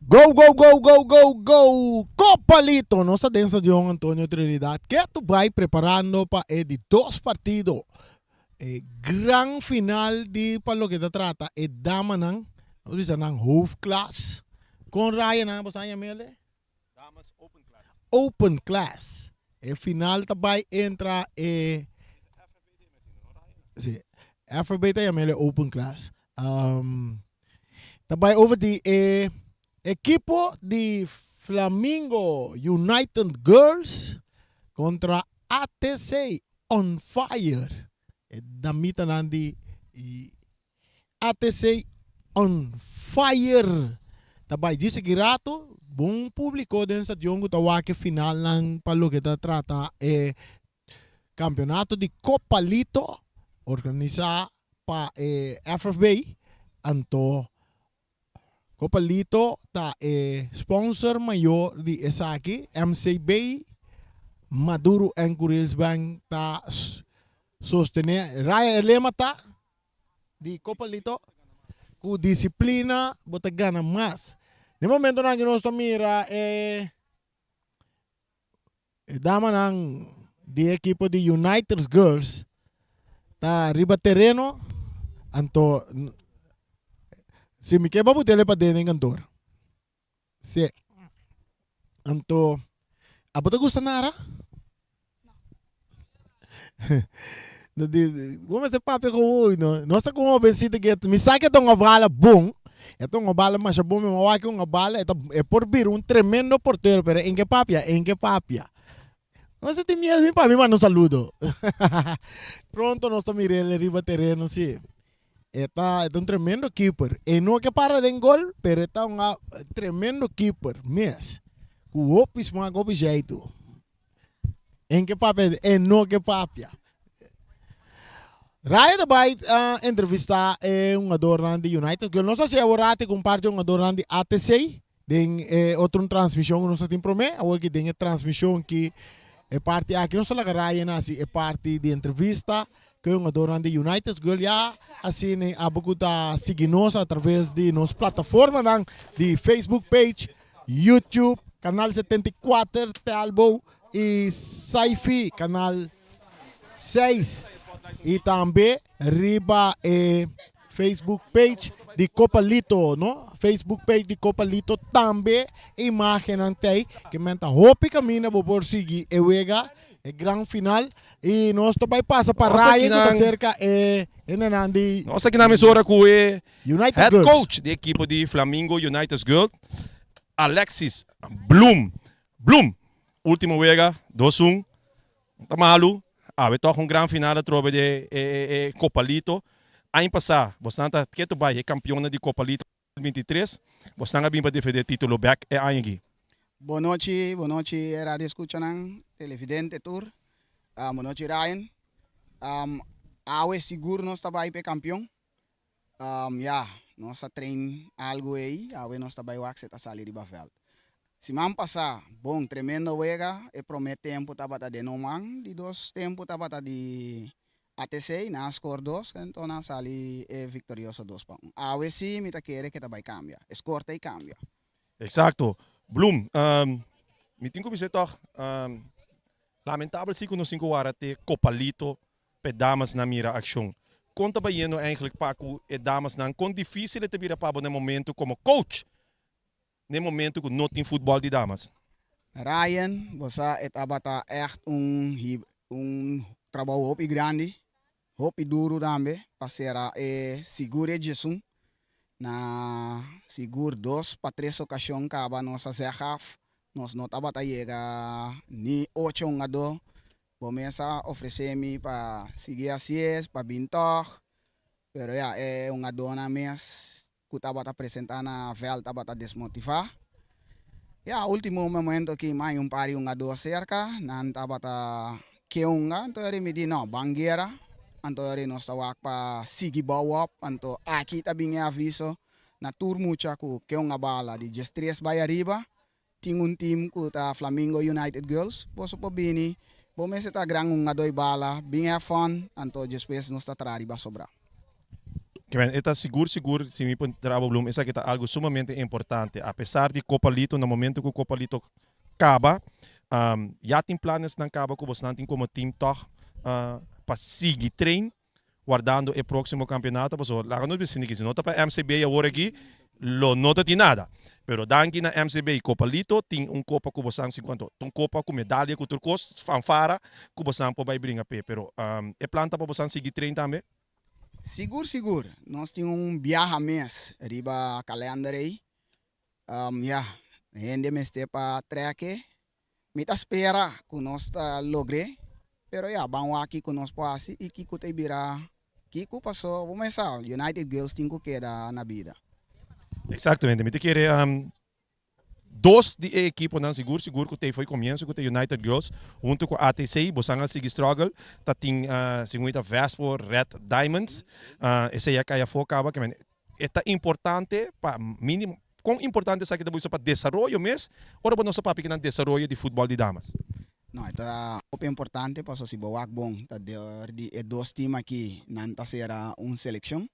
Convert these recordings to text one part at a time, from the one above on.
Go go go go go go Copalito! Nos ta den Stadion Antonio Trinidad ketu bai preparando pa e di dos partido. E gran final di pa loke ta trata e damanan, nos bisa nan hoofdklas. Kon raya nan boso a yam'el? Damas Open Class. Open Class. E final ta bai entra e Sí, FB ta yam'el e Open Class. Um, ta bai over di e ekipo di Flamingo United Girls kontra ATC On Fire. E damitanan di ATC On Fire ta bai djis aki rato. Bon publico den stadion cu ta wak e finalnan pa loke ta trata e campeonato di Copalito organisa pa e FFB. Anto Copalito ta e sponsor mayor di esaki. MCB, Maduro en Curiels Bank ta sostene. Raya e lema ta di Copalito, Ku disiplina bo ta gana mas. Den momentonan aki nos ta mira e E damanan di e ekipo di Uniters Girls ta riba tereno, anto si mi ke pa butele paden den kantor. Si. Anto, abo ta gusta nara? Bo mester papia ku hoy no. Nos ta ku un hobencito ke mi sa ke ta un bala bon. E ta un bala masha bon, mi wak un bala, e ta e por bira un tremendo portero, pero en ke papia, en ke papia. Nos ta tin miedo mi pa mi manda un saludo. Pronto nos ta mir'el riba tereno si. E ta e ta un tremendo keeper. E no ke para den gol, pero e ta un tremendo keeper mes. Ku hopi smak, hopi zjeitu. En ke papia, e no ke papia. Raya ta bai uh, entrevista e hungadornan di United. Yo nos hacía awor rati con parte hungadornan di ATC. Den eh, otro transmisión nos tin prome. Awor ki den e transmisión ki e parti aki nos laga Raya na hasi e parti di entrevista ku e hungadornan di United Girl ya asina abo ku ta sigui nos a traves di nos plataformanan di Facebook page, YouTube, Canal 74, Telbo y Sci-Fi, Canal 6. Y tambe riba e Facebook page di Copalito, no? Facebook page di Copalito tambe imagennan tei ke men ta hopi kaminda bo por sigui e wega, e gran final. Y nos ta bai pasa pa Nos Ryan ku ta akinan serka e hendenan di Nos akinan mesora ku e United Head Girls. coach di ekipo di Flamingo United Girls, Alexis Bloem. Bloem, ultimo wega, 2-1. No ta malu, awe tòg un gran final atrobe di e e Copalito. Aña pasá bosnan ta ketu bai e kampionnan di Copalito 23. Bosnan a bin pa defendé titulo bèk e aña aki. Bon nochi, bon nochi radio escuchanan, televidente tur. Bon nochi Ryan. Awe sigur nos ta bai p'e kampion. Ya, nos a train algu ei, awe nos ta bai wak si e ta sali riba vèlt. Siman pasá, bon, tremendo wega, e promé tempu tabata den Oman, di dos tempu tabata di ATC, nan a skor dos, enton nan a sali e viktorioso dos pa un. Awe sí mi ta kere ke ta bai kambia, e skor ta ei kambia. Eksakto. Bloem, mi tin ku bisa tòg, lamentabel sí ku nos tin ku wara te Copalito pa e damasnan mira akshon. Kon ta bayendo eigenlijk pa ku e damasnan? Kon difísil e ta bira pa bo na e momentu komo coach na e momentu ku no tin futbòl di damas? Ryan, bo sa e tabata ègt un un trabou hopi grandi, hopi duru tambe pa sera e sigur e djesun. Na sigur dos pa tres okashon kaba nos a zeg af, nos no tabata yega ni ocho hungadó. Bo mes a ofresé mi pa sigui hasié, pa bin tòg, pero ya, e hungadónan mes ku tabata presentá na vèlt tabata desmotivá. Ya, último momento aki mi haña un par di hungadó serka, nan tabata ke hunga, anto eri mi di, no, ban guera, anto eri nos ta wak pa sigui bou op, anto aki ta bin e aviso na tur mucha ku ke hunga bala di diestres bai ariba, Tin un team ku ta Flamingo United Girls, boso por bini, bo mester ta gran hungadó i bala, bin have fun, anto despues nos ta traha riba sobrá. Ke men, e ta sigur sigur, si mi por traba Bloem, esaki ta algo sumamente importante. A pesar di Copalito, na momento ku Copalito kaba, ya tin planesnan kaba ku bosnan tin komo team tòg pa sigui train, wardando e próksimo kampeonato, pasobra laga nos bisa si no ta pa MCB awor aki, lo no ta tin nada. Pero danki na MCB Copalito tin un kopa ku bosan si kuanto, un kopa ku medalia ku tur kos, fanfara ku bosan por bai bringa p'e. Pero e plan ta pa bosan sigui train tambe? Sigur sigur, nos tin un biaha mes riba kalender ei. Ya, hende mester pa trèk'e. Mi ta spera ku nos ta logr'é, pero ya, ban wak kiko nos por hasi i kiko ta bira kiko, paso bo mes sa, United Girls tin ku keda na bida. Exactamente, mi ta kere dos di e ekiponan sigur sigur ku ta foi komienso ku ta United Girls huntu ku ATC, bosan a sigui struggle, ta tin segun ta Vespo Red Diamonds, esei a kai afó kaba, E ta importante pa minimo. Kon importante esaki ta bisa pa desaroyo mes ora bo nos ta papia kinan desaroyo di futbòl di damas? No, e ta hopi importante pasobra si bo wak bon ta dor di e dos team aki nan ta sera un selekshon.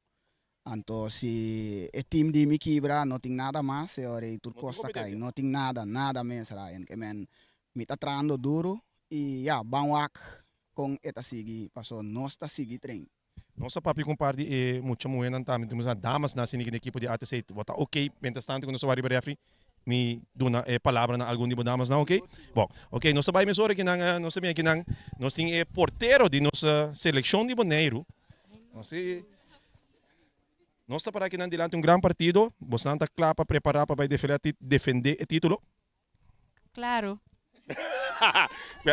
Anto si e team di mi kibra no tin nada mas e ora ei tur kos ta kai. No tin nada, nada mes Ryan. Ke men mi ta trahando duru i ya ban wak kon e ta sigui pasobra nos ta sigui train. Nos a papia ku un par di e mucha muhénan tambe, tin bisa damasnan asina ki den ekipo di ATC. Bo ta ok, mientras tanto ku nos a wak riba refri, mi duna e palabra na algun di bo damasnan, ok? Bon, ok, nos a bai mesora kinan, nos a bin akinan, nos tin e portero di nos selekshon di Boneiru. Nos si, nos ta para akinan dilanti un gran partido, bosnan ta kla pa prepará pa bai defendé e título? Claro.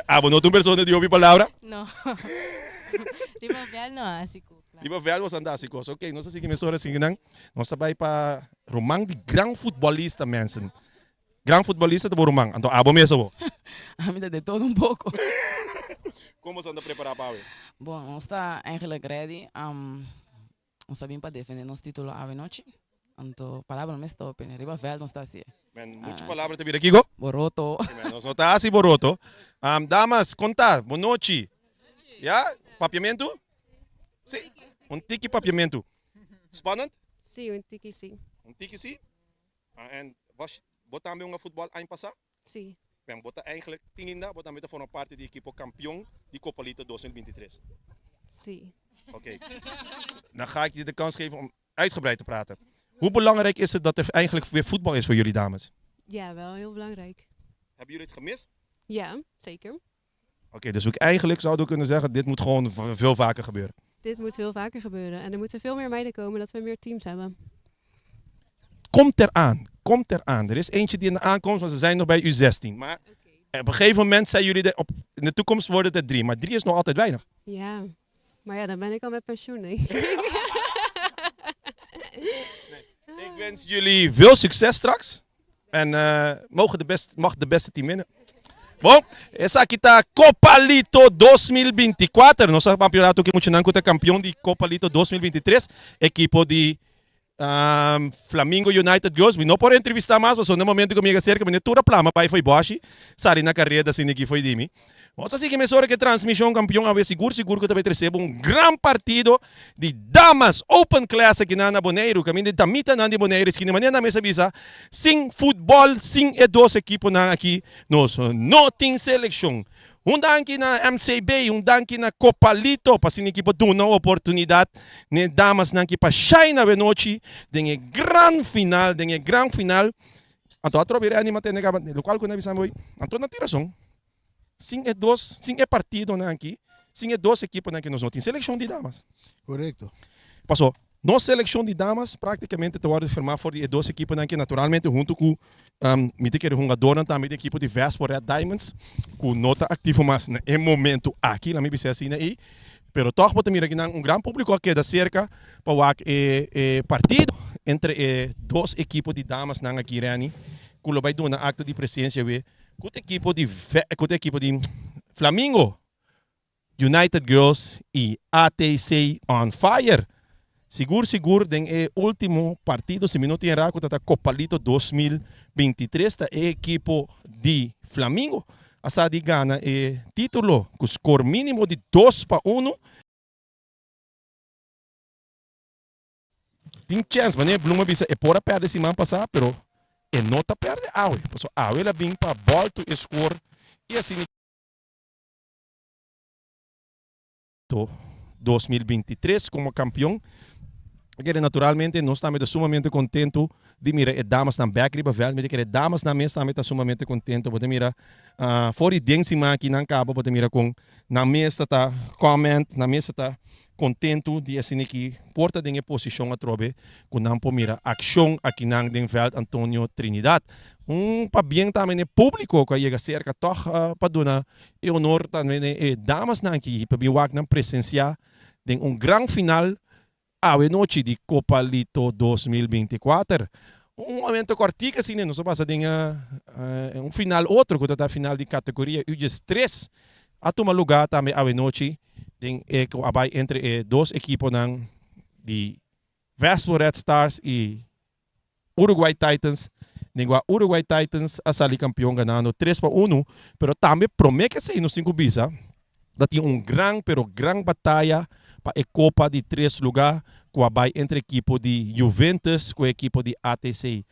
Abo no ta un persona di hopi palabra? No. Riba vèl no a hasi ku. Riba vèl bo sa anda hasi kos. Ok, nos a sigui mesora sigui nan. Nos a bai pa ruman di gran futbolista mensen. Gran futbolista ta bo ruman, anto abo mes abo. Ami ta de todo un poko. Kon bo sa anda prepara pa awe? Bon, nos ta eigenlijk ready. Nos ta bin pa defende nos titulo awe nochi. Anto palabra no mester open. Riba veld nos ta hasi e. Men, mucho palabra ta bira kiko? Boroto. Men, nos no ta hasi boroto. Damas, kon ta? Bon nochi. Ya? Papiamentu? Si. Un tiki papiamentu. Spannend? Si, un tiki si. Un tiki si? En was bo tambe hunga futbòl aña pasá? Si. Men, bo ta eigenlijk tin inda, bo tambe ta forma parti di ekipo kampion di Copalito 2023. Si. Oké. Dan ga ik je de kans geven om uitgebreid te praten. Hoe belangrijk is het dat er eigenlijk weer voetbal is voor jullie dames? Ja, wel heel belangrijk. Hebben jullie het gemist? Ja, zeker. Oké, dus we eigenlijk zouden we kunnen zeggen, dit moet gewoon veel vaker gebeuren. Dit moet veel vaker gebeuren. En er moeten veel meer meiden komen, dat we meer teams hebben. Komt eraan, komt eraan. Er is eentje die in de aankomst, maar ze zijn nog bij U16. Maar op een gegeven moment zijn jullie er op, in de toekomst worden het er drie. Maar drie is nog altijd weinig. Ja, maar ja, dan ben ik al met pensioen, denk ik. Nee. Ik wens jullie veel succes straks. En mogen de best, mag de beste team winnen. Bon, esaki ta Copalito 2024. Nos a campeonato ki muchanan ku ta campeon di Copalito 2023. Ekipo di um, Flamingo United Girls. Mi no por entrevista mas, pasobra na momento ku mi yega cerca, mi ne tur a plama bai fo'i boshi. Sali na careda asina aki fo'i di mi. Nos a sigui mesora ku e transmishon kampion awe sigur sigur ku ta bai trese bo un gran partido di Damas Open Class akinan na Boneiru kaminda e damitanan di Boneiru eskina manera nan mes a bisa sin futbòl sin e dos ekiponan aki nos no tin selekshon. Un danki na MCB un danki na Copalito pa asina ekipo duna oportunidat na e damasnan aki pa shine awe nochi den e gran final den e gran final. Anto atrobe Renny mantene kaba lokual ku nan a bisa mi anto nan tin rason. Sin e dos, sin e partidonan aki, sin e dos ekiponan aki nos no tin selekshon di damas. Korekto. Paso, nos selekshon di damas praktikamente ta wòrdu firmá for di e dos ekiponan aki, naturalmente huntu ku mi ta kere hungadornan tambe di ekipo di Vespo Red Diamonds ku no ta aktivo mas na e momentu aki, laat mi bisa asina ei. Pero tòg bo ta mira kinan un gran públiko a keda serka pa wak e e partido entre e dos ekipo di damasnan aki, Renny, ku lo bai duna akto di presensia awe. Ku ta ekipo di ku ta ekipo di Flamingo, United Girls i ATC on fire. Sigur sigur den e ultimo partido si mi no tin erá ku ta ta Copalito 2023 ta e ekipo di Flamingo a sa di gana e titulo ku skor minimo di 2-1. Tin chèns, manera Bloem a bisa, e por a pèrdè siman pasá, pero e no ta pèrdè awe. Pasobra awe el a bin pa bòltu e skor i asina e 2023 komo kampion. Kere naturalmente nos tambe ta sumamente kontentu di mira e damasnan bèk riba vèlt. Mi ta kere e damasnan mes tambe ta sumamente kontentu. Bo ta mira for di den siman aki nan kaba bo ta mira kon nan mes ta ta comment, nan mes ta ta kontentu di asina ki por ta den e posishon atrobe ku nan por mira akshon akinan den vèlt Antonio Trinidad. Un pabien tambe na e públiko ku a yega serka tòg pa duna e honor tambe na e damasnan aki pa bin wak nan presensiá den un gran final awe nochi di Copa Lito 2024. Un momento kòrtik asina nos a pasa den un final otro ku ta ta final di kategoria U 3 a tuma lugá tambe awe nochi den e ku a bai entre e dos ekiponan di Vespo Red Stars i Uruguay Titans, den kua Uruguay Titans a sali kampion ganando 3-1, pero tambe promé ku esei nos tin ku bisa ta tin un gran pero gran bataya pa e kopa di tres lugá ku a bai entre ekipo di Juventus ku e ekipo di ATC.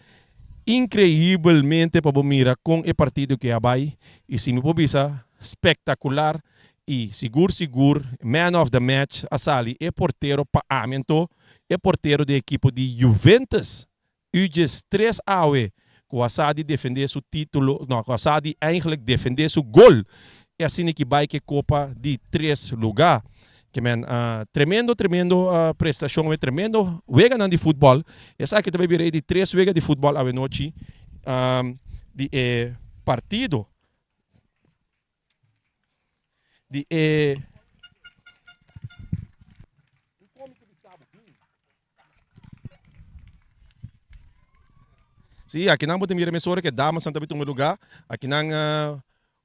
Inkreibelmente pa bo mira kon e partido ke a bai i si mi por bisa spektakular i sigur sigur man of the match a sali e portero pa ami anto e portero di ekipo di Juventus Uges tres awe ku a sa di defendé su título, no, ku a sa di eigenlijk defendé su gol i asina ki bai ku e kopa di tres lugá. Ke men tremendo tremendo prestashon awe, tremendo weganan di futbòl. Esaki ta bai bira e di tres wega di futbòl awe nochi di e partido. Di e. Sí, akinan bo ta mira mesora ku e damasnan ta bin tuma lugá. Akinan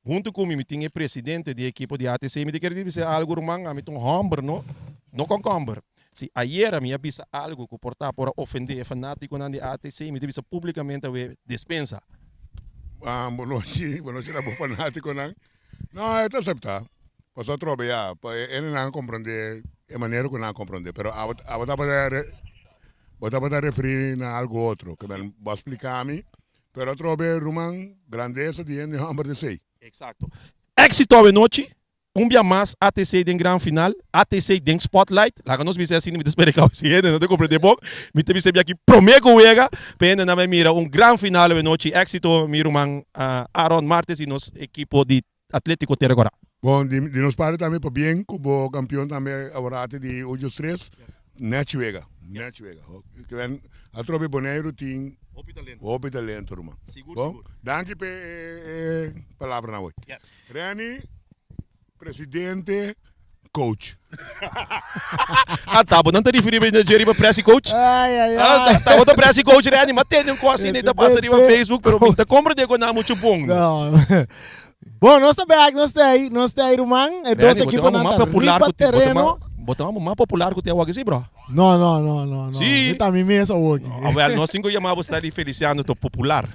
huntu ku mi, mi tin e presidente di e ekipo di ATC. Mi ta kere bisa algu ruman, ami ta un hòmber no, no kònkòmber. Si ayera mi a bisa algu ku por ta por a ofendé e fanátikonan di ATC, mi ta bisa públikamente awe despensa. Bonochi, bonochi na bo fanátikonan. No, e ta aseptá. Pasobra atrobe ya, pa e hendenan a komprondé e manera ku nan a komprondé. Pero abo abo tabata bo tabata referí na algu otro, ke men bo a splika mi. Pero atrobe ruman, grandesa di hende hòmber ta esei. Eksakto. Éksito awe nochi. Un bia mas ATC den gran final, ATC den spotlight, laga nos bisa asina, mi ta spera ku si hende no ta komprende bon, mi ta bisa biaki prome ku wega, pa hende nan bai mira un gran final awe nochi, éksito mi ruman Aaron Martes i nos ekipo di Atletico Tera Kora. Bon, di di nos parti tambe pabien ku bo kampion tambe aworati di Ujo Tres, nèchi wega, nèchi wega. Atrobe Boneiru tin hopi talento ruman. Bon, danki pa e palabranan awe. Renny, presidente, coach. Ah, ta, bo nan ta referi na dje riba presi coach? Ay, ay, Ah, ay. ta, ta, bo ta presi coach Renny, ma tende un kos asina ta pasa riba Facebook, pero mi ta komprende ku nan muchu bon. No. Bon, nos ta bek, nos ta ahí, nos ta ahí, ruman. E dos Renny, bo ta equiponan mas ta popular riba ku ti, bo ta tereno. mas, bo ta mas popular ku ti awor si, bro. No, no, no, no, no. Sí. Mi ta mi mes awor. Ah, wel, nos tin ku yama bo Stanley Feliciano to popular.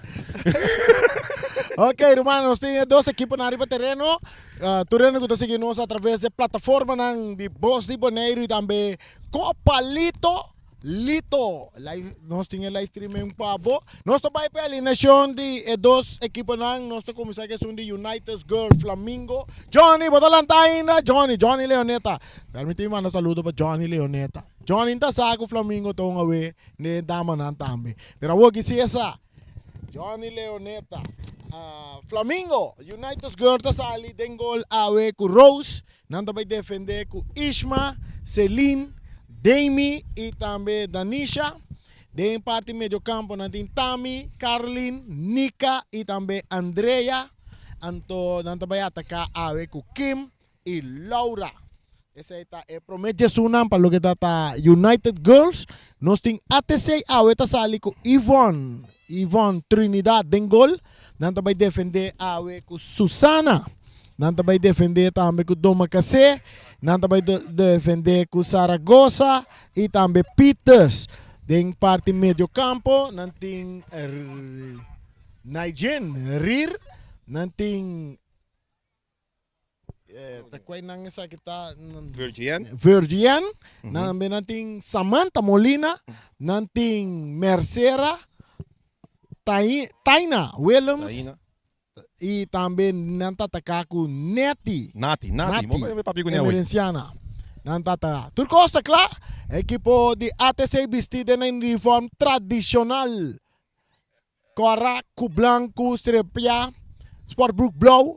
Ok, ruman, nos tin e dos ekiponan riba tereno. Uh, tur hende ku ta sigui nos a traves di plataformanan di Bos di Boneiru i tambe Copa Lito. Lito. Live, nos tin e live streaming pa bo. Nos ta bai pa e alineacion di e dos ekiponan. Nos ta kuminsá ku esun di United Girl Flamingo. Johnny, bo ta lanta ainda? Johnny, Johnny Leoneta. Permití mi manda saludo pa Johnny Leoneta. Johnny ta sa ku Flamingo ta un awe den e damanan tambe. Pero awor ki si e sa. Johnny Leoneta. Ah, Flamingo, United Girl ta sali den gol awe ku Rose. Nan ta bai defendé ku Ishma, Celine, Damy i tambe Danisha. Den parti mediocampo nan tin Tami, Carlin, Nika i tambe Andrea. Anto nan ta bai ataká awe ku Kim i Laura. Esei ta e promé djesunnan pa loke ta ta United Girls. Nos tin ATC awe ta sali ku Yvonne, Yvonne Trinidad den gol. Nan ta bai defendé awe ku Susana. Nan ta bai defendé tambe ku Domacassé. Nan ta bai defendé ku Zaragoza i tambe Peters. Den parti mediokampo nan tin Nigin Rir. Nan tin. Ta kua nan esaki ta? Virgien. Virgien. Nan tambe nan tin Samantha Molina, nan tin Mercera, Taina Willems Taina. i tambe nan ta ataká ku Netty. Nati, Nati. Nati. Bo papia ku ne awor. Emerenciana. Nan ta ataká. Tur kos ta kla. Ekipo di ATC bistí den nan uniform tradishonal. Kòrá ku blanku strepiá, sportbroek blou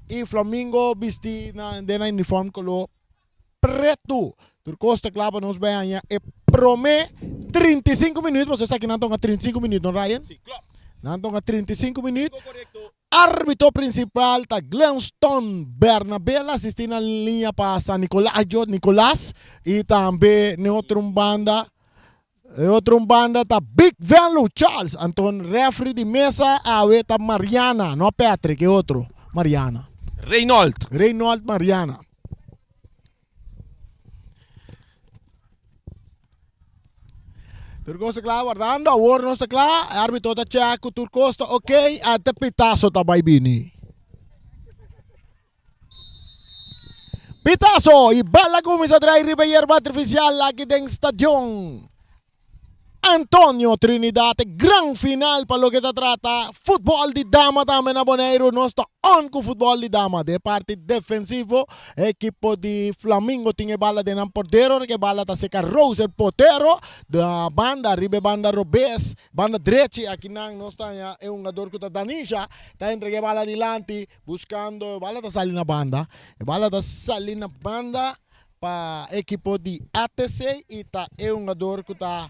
i Flamingo bistí na den nan uniform koló pretu. Tur kos ta kla pa nos bai haña e promé 35 minüt, pasobra esaki nan tonga 35 minüt, no Ryan? Sí, klòp. Nan tonga 35 minüt. Árbitro prinsipal ta Glenston Bernabé, el asistí na liña pa San Nicolas, Nicolas i tambe n'e otro un banda E otro un banda ta Big Venlo Charles. Anton refri di mesa awe ta Mariana, no Patrick, e otro Mariana. Reynold. Reynold Mariana. Tur kos ta kla wardando, awor nos ta kla, e arbitro ta check ku tur kos ta ok, ate pitazo ta bai bini. Pitazo y bala cuminsa draai riba yerba artificial aki den stadion Antonio Trinidad. E gran final pa loke ta trata futbol di dama tambe na Boneiru. Nos ta on cu futbol di dama. De parti defensivo ekipo di Flamingo tin e bala den nan portero. Ora cu e bala ta seca Rose el portero. Da banda riba e banda robes, banda drechi aki nan nos ta haña e hungador cu ta Danisha ta entrega e bala dilanti. Buscando e bala ta sali na banda. E bala ta sali na banda pa ekipo di ATC y ta e hungador cu ta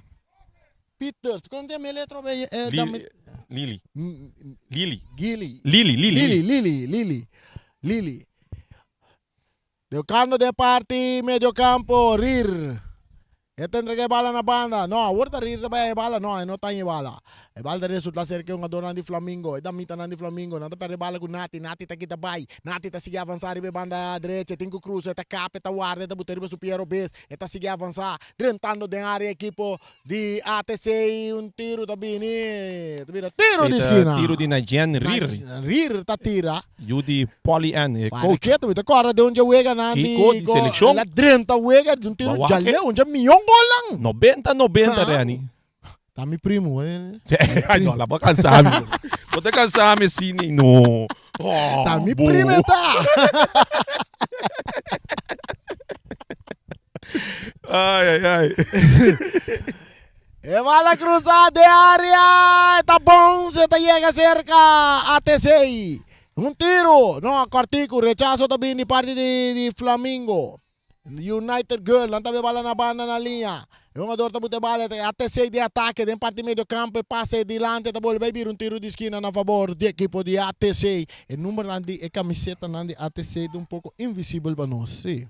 Peters. Con ta yama e letra obe? Eh, Lili. Lili. Lili. Gili. Lili, Lili. Lili, Lili, Lili. Lili. Tocando den parti medio campo, Rir. E ta entrega e bala na banda. No, awor ta Rir ta bay e bala. No, e no ta e bala. E bala ta resulta ser ke hungadornan di Flamingo. E damitanan di Flamingo. Nan ta perde e bala ku Nati. Nati ta kita bay. Nati ta sigui avansa riba e banda drecha. E tin ku krusa. E ta kap, e ta warda, e ta buta riba su pia robes. E ta sigui avansa. Drentando den area ekipo Di ATC un tiru ta bini, ta bira tiru di skina. Tiru di Najen Rir. Rir ta tira. Yu di Polly Ann, e coach. Keto, mi ta kòrda den un dje wega nan di. Kiko di selekshon. El a drenta wega di un tiru djaleu, un dje mion golnan. 90, 90 Renny. Ta mi primu. Ay no, la bo kansa mi. Bo ta kansa mi asina, no. Ta mi primo e ta. Ai, ai, ai. E bala cruza de área. Ta bon, se ta llega cerca. ATC. Un tiro. No, cortico. Rechazo ta bin di parte di, di Flamingo. United Girl, nan ta be bala na banda na liña. E hungador ta bute bala, ATC di atake den parti medio campo, e pase dilante ta bolbe bira un tiro di skina na fabor di ekipo di ATC. E numbernan di e camisetanan di ATC ta un poco invisibel pa nos, si.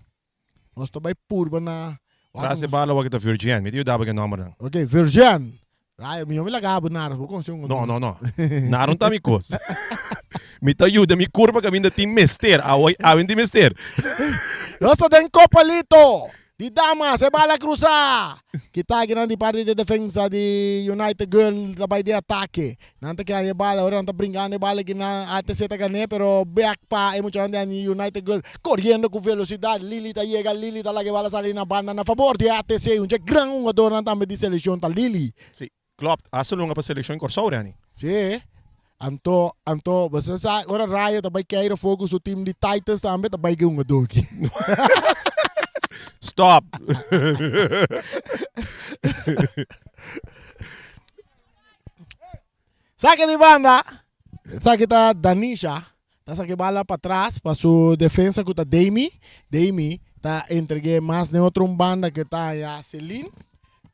Nos ta bay purba na. Tras e bala wak ta Virgien, mi ta yuda bo ku e nombernan. Ok, Virgien. Rayo, mi no mi laga bo nada, bo conoce un No, no, no. Nada no ta mi cos. Mi ta yuda mi curpa caminda tin mester. Awe, awe tin mester. Nos ta den Copa Lito di damas, e bala cruza. Kita aki nan di parti di defensa di United Girl ta bay di atake. Nan ta keda e bala, ora nan ta brincando e bala aki nan ATC ta gane, pero bek pa e muchanan di United Girl coriendo cu velocidad. Lily ta yega, Lily ta laga e bala sali na banda na fabor di ATC. Un dje gran hungadornan tambe di seleccion ta Lily. Si, klopt. Hasta lunga pa seleccion Corsou, Renny. Si. Anto, anto, bo sa, ora Rayo ta bay keiro afo cu su team di Titans tambe ta bay cu e hungador aki. Stop. Sake di banda. Esaki ta Danisha. Ta sake bala pa tras pa su defensa ku ta Damy. Damy ta entregue mas den otro un banda ku ta ya Celine.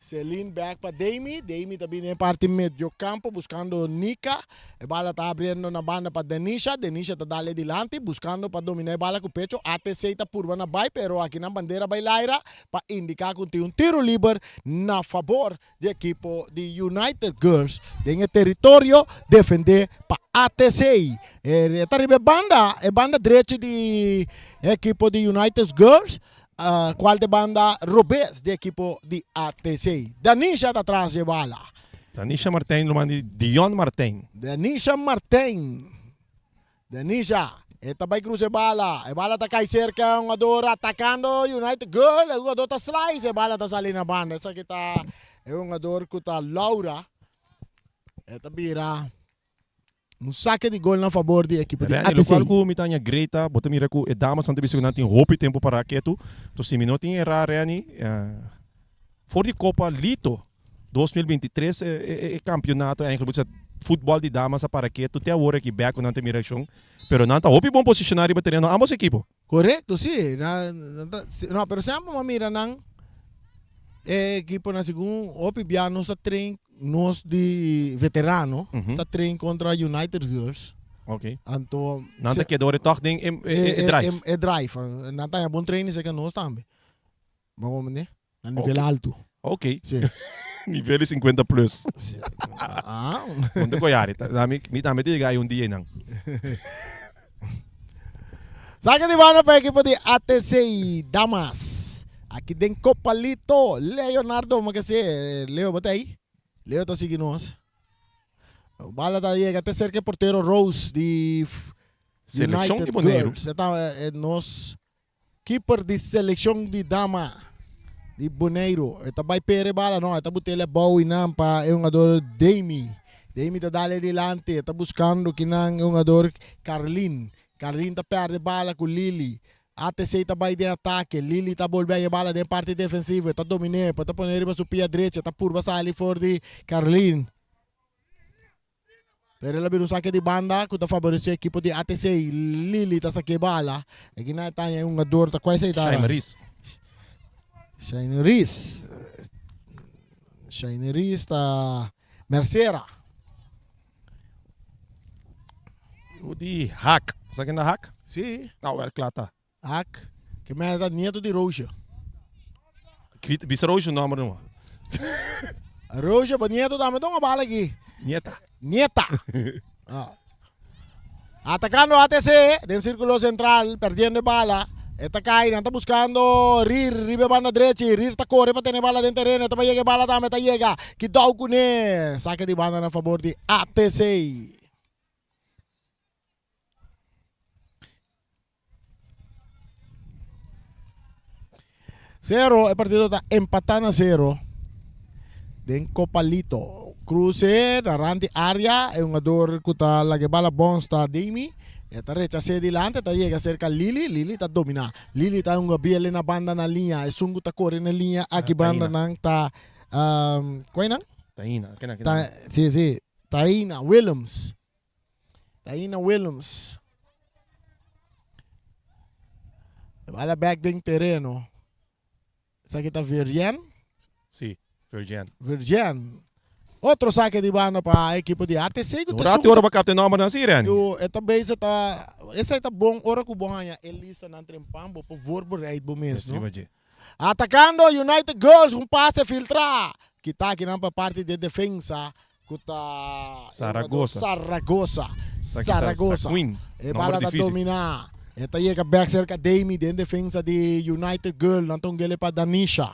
Celine back pa Damy. Damy ta bini den parti medio campo buscando Nika. E bala ta abriendo na banda pa Danisha. Danisha ta dale dilanti buscando pa domina e bala ku pecho. ATC ta purba na bai pero akinan bandera bai laira pa indica ku tin un tiro liber na fabor di ekipo di United Girls den e teritorio defendé pa ATC. E ta riba e banda, e banda drechi di e ekipo di United Girls, kual ta e banda robes di ekipo di ATC. Danisha ta tras di e bala. Danisha Martijn lo manda di Dion Martijn. Danisha Martijn. Danisha. E ta bai cruza e bala. E bala ta cay cerca un jugador atacando United Girl. E jugador ta slice. E bala ta sali na banda. Esaki ta e jugador cu ta Laura. E ta bira un saque di gol na favor di ekipo di Randy, ATC. locual cu mi ta haña great ta, bo ta mira cu e damasnan ta bisa cu nan tin hopi tempo para ketu. Entonces si mi no tin erá Randy, for di Copa Lito 2023 e campeonato eigenlijk bo ta bisa futbol di damas a para ketu te awor aki bek cu nan ta mira accion. Pero nan ta hopi bon posiciona riba tereno ambos ekipo. Korekto, si. No, pero semper bo a mira nan e ekiponan segun hopi bia nos a train nos di veterano sa train kontra United Girls. Ok. Anto Nan ta keda ora tòg den e e drive. E drive. Nan ta haña bon training serka nos tambe. Bo a komprende? Na nivel altu. Ok. Si. Nivel di 50 plus. Si. Ah. Ponte koyari. Mi tambe ta yega ahí un dia einan. Saca di banda pa ekipo di ATC Damas. Aki den Copalito, Leonardo, ma kese, Leo bo ta ahí? Leo ta sigui nos. Bala ta yega te cerca e portero Rose di Seleccion United di Boneiru. Girls. E ta nos Keeper di seleccion di dama di Boneiru. E ta bai pere bala no, e ta but'el abou y nan pa e hungador Damy. Damy ta dale dilanti, e ta buscando kinan e hungador Carlin. Carlin ta perde bala cu Lily. ATC ta bai den atake, Lily ta bolbe haña bala den parti defensivo, e ta domin'e, e ta pone riba su pia drecha, e ta purba sali for di Carlin. Pero el a bira un sake di banda ku ta faboresé ekipo di ATC. Lili ta sake bala. Aki na e taña e hungador ta kual esei ta? Shaimer Ries. Shaimer Ries. Shaimer Ries ta Mercera. Di Hak. Sa ken ta Hak? Si. Nou wel kla ta. Hak. Ke mester ta nieto di Roosje. Grita, bisa Roosje nomber numa. Roosje, bo nieto tambe ta un bala aki. Nieta. Nieta. Ah. Atacando ATC den círculo central, perdiendo e bala. E ta cai, nan ta buscando Rir riba e banda drechi. Rir ta core pa tene bala den tereno. E ta pa yega e bala tambe, ta yega. Kidou cune. Saque di banda na favor di ATC. Zero, e partido ta empatá na zero den Copa Lito. Cruce na rand di área, e hungador ku ta laga e bala bons ta Damy. E ta rechas'é dilanti, e ta yega serka Lili, Lili ta dominá. Lili ta hunga biel na banda na liña, esun ku ta kore na liña aki banda nan ta, kua e nan? Taina, kena kena. Si, si, Taina Willems. Taina Willems. Bala back den tereno. Esaki ta Virgen. Sí, Virgen. Virgen. Otro saque di banda pa equipo di ATC. Un rato ora pa capta nomber nan si, Reni. Yo, e ta bezig ta, esei ta bon ora ku bo haña e lista nan trempan, bo por voorbereid bo mes, no? Atacando United Girls, un pase filtra. Kita akinan pa parti di defensa ku ta Zaragoza. Zaragoza. Zaragoza. E bala ta dominá. E ta yega bek serka Damy den defensa di United Girl. Nan ta un gele pa Danisha.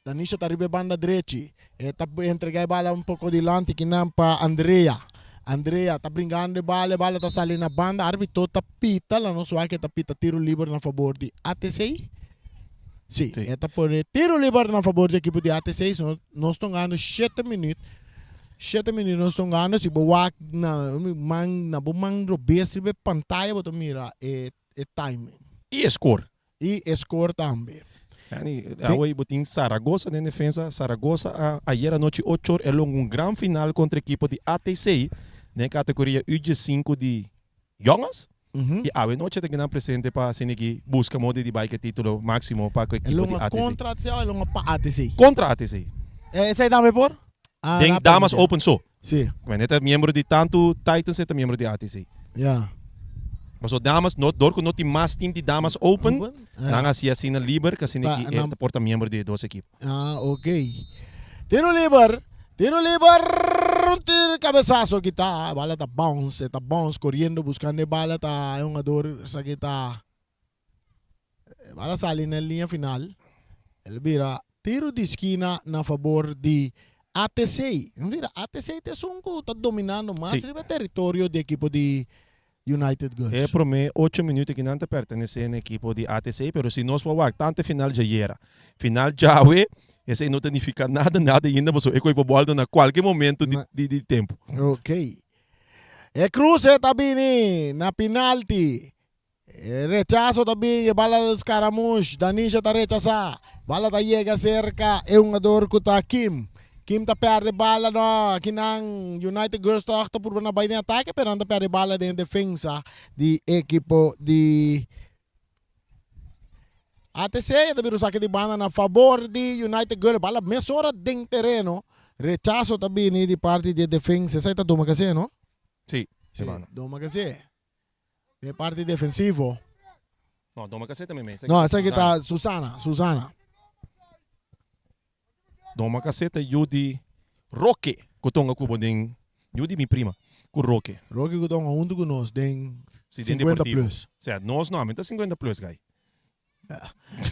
Danisha ta riba e banda drechi. E ta entrega e bala un poko dilanti kinan pa Andrea. Andrea ta bringando e bala, e bala ta sali na banda. Arbitro ta pita, la nos wak e ta pita tiro liber na fabor di ATC. Sí, Sí. e ta pone tiro liber na fabor di ekipo di ATC. So, nos ta hungando shete minuut. Shete minuut nos ta hungando. Si bo wak na man, na bo man robes riba e pantaya bo ta mira e e time. I e score. I e score tambe. Yani, awe bo tin Zaragoza den defensa. Zaragoza a ayer anochi ocho or e longa un gran final kontra ekipo di ATC den e kategoria U15 di Jongens. I awe nochi ta kinan presente pa asina ki buska modo di bai ku e titulo máksimo pa ku E ekipo di longa ATC. kontra ATC o e longa pa ATC? Kontra ATC. Esei tambe por? Ah, Den rápido Damas meteen. Open so. Sí. Men e ta miembro di tantu Titans e ta miembro di ATC. Ja. Paso damas no dor ku no tin mas team di damas open, Open? nan Ja. hasi asina liber ku asina Ta, ki e nan ta por ta miembro di e dos ekipo. Ah, ok. Tiro liber, tiro liber, un tiro cabezazo kita, bala ta bounce, e ta bounce corriendo buscando e bala ta e hungador esaki ta e bala sali na e linea final, el bira tiro di skina na fabor di ATC. Mira, ATC ta esun cu ta dominando mas Sí. riba e territorio di ekipo di. United Girls. E prome ocho minuut aki nan ta pertenece na ekipo di ATC, pero si nos por wak tanto e final djayera, final djawe, esey no ta nifica nada nada ainda pasobra e koe por boldo na cualke momento di di di tempo. Ok. E cruce ta bini na penalti. E rechazo ta bini, e bala ta Scaramouche, Danisha ta rechasa. Bala ta yega cerca e hungador cu ta Kim. Kim ta perde bala no akinan United Girls toch ta purba na bai den atake pero nan ta perde bala den defensa di ekipo di ATC. E ta bira un sake di banda na fabor di United Girls. Bala mesora den tereno. Rechaso ta bini di parti di e defensa. Esai ta Doma Kase no? Si, Si, Doma Kase. Den parti defensivo. No, Doma Kase ta meimei. No, esaki ta Susana, Susana. Doma Caseta yu di Roque cu tonga cu bo den yu di mi prima cu Roque. Roque cu tonga hunto cu nos den Si den 50 deportivo. plus. Sea nos no, ami ta 50 plus guy.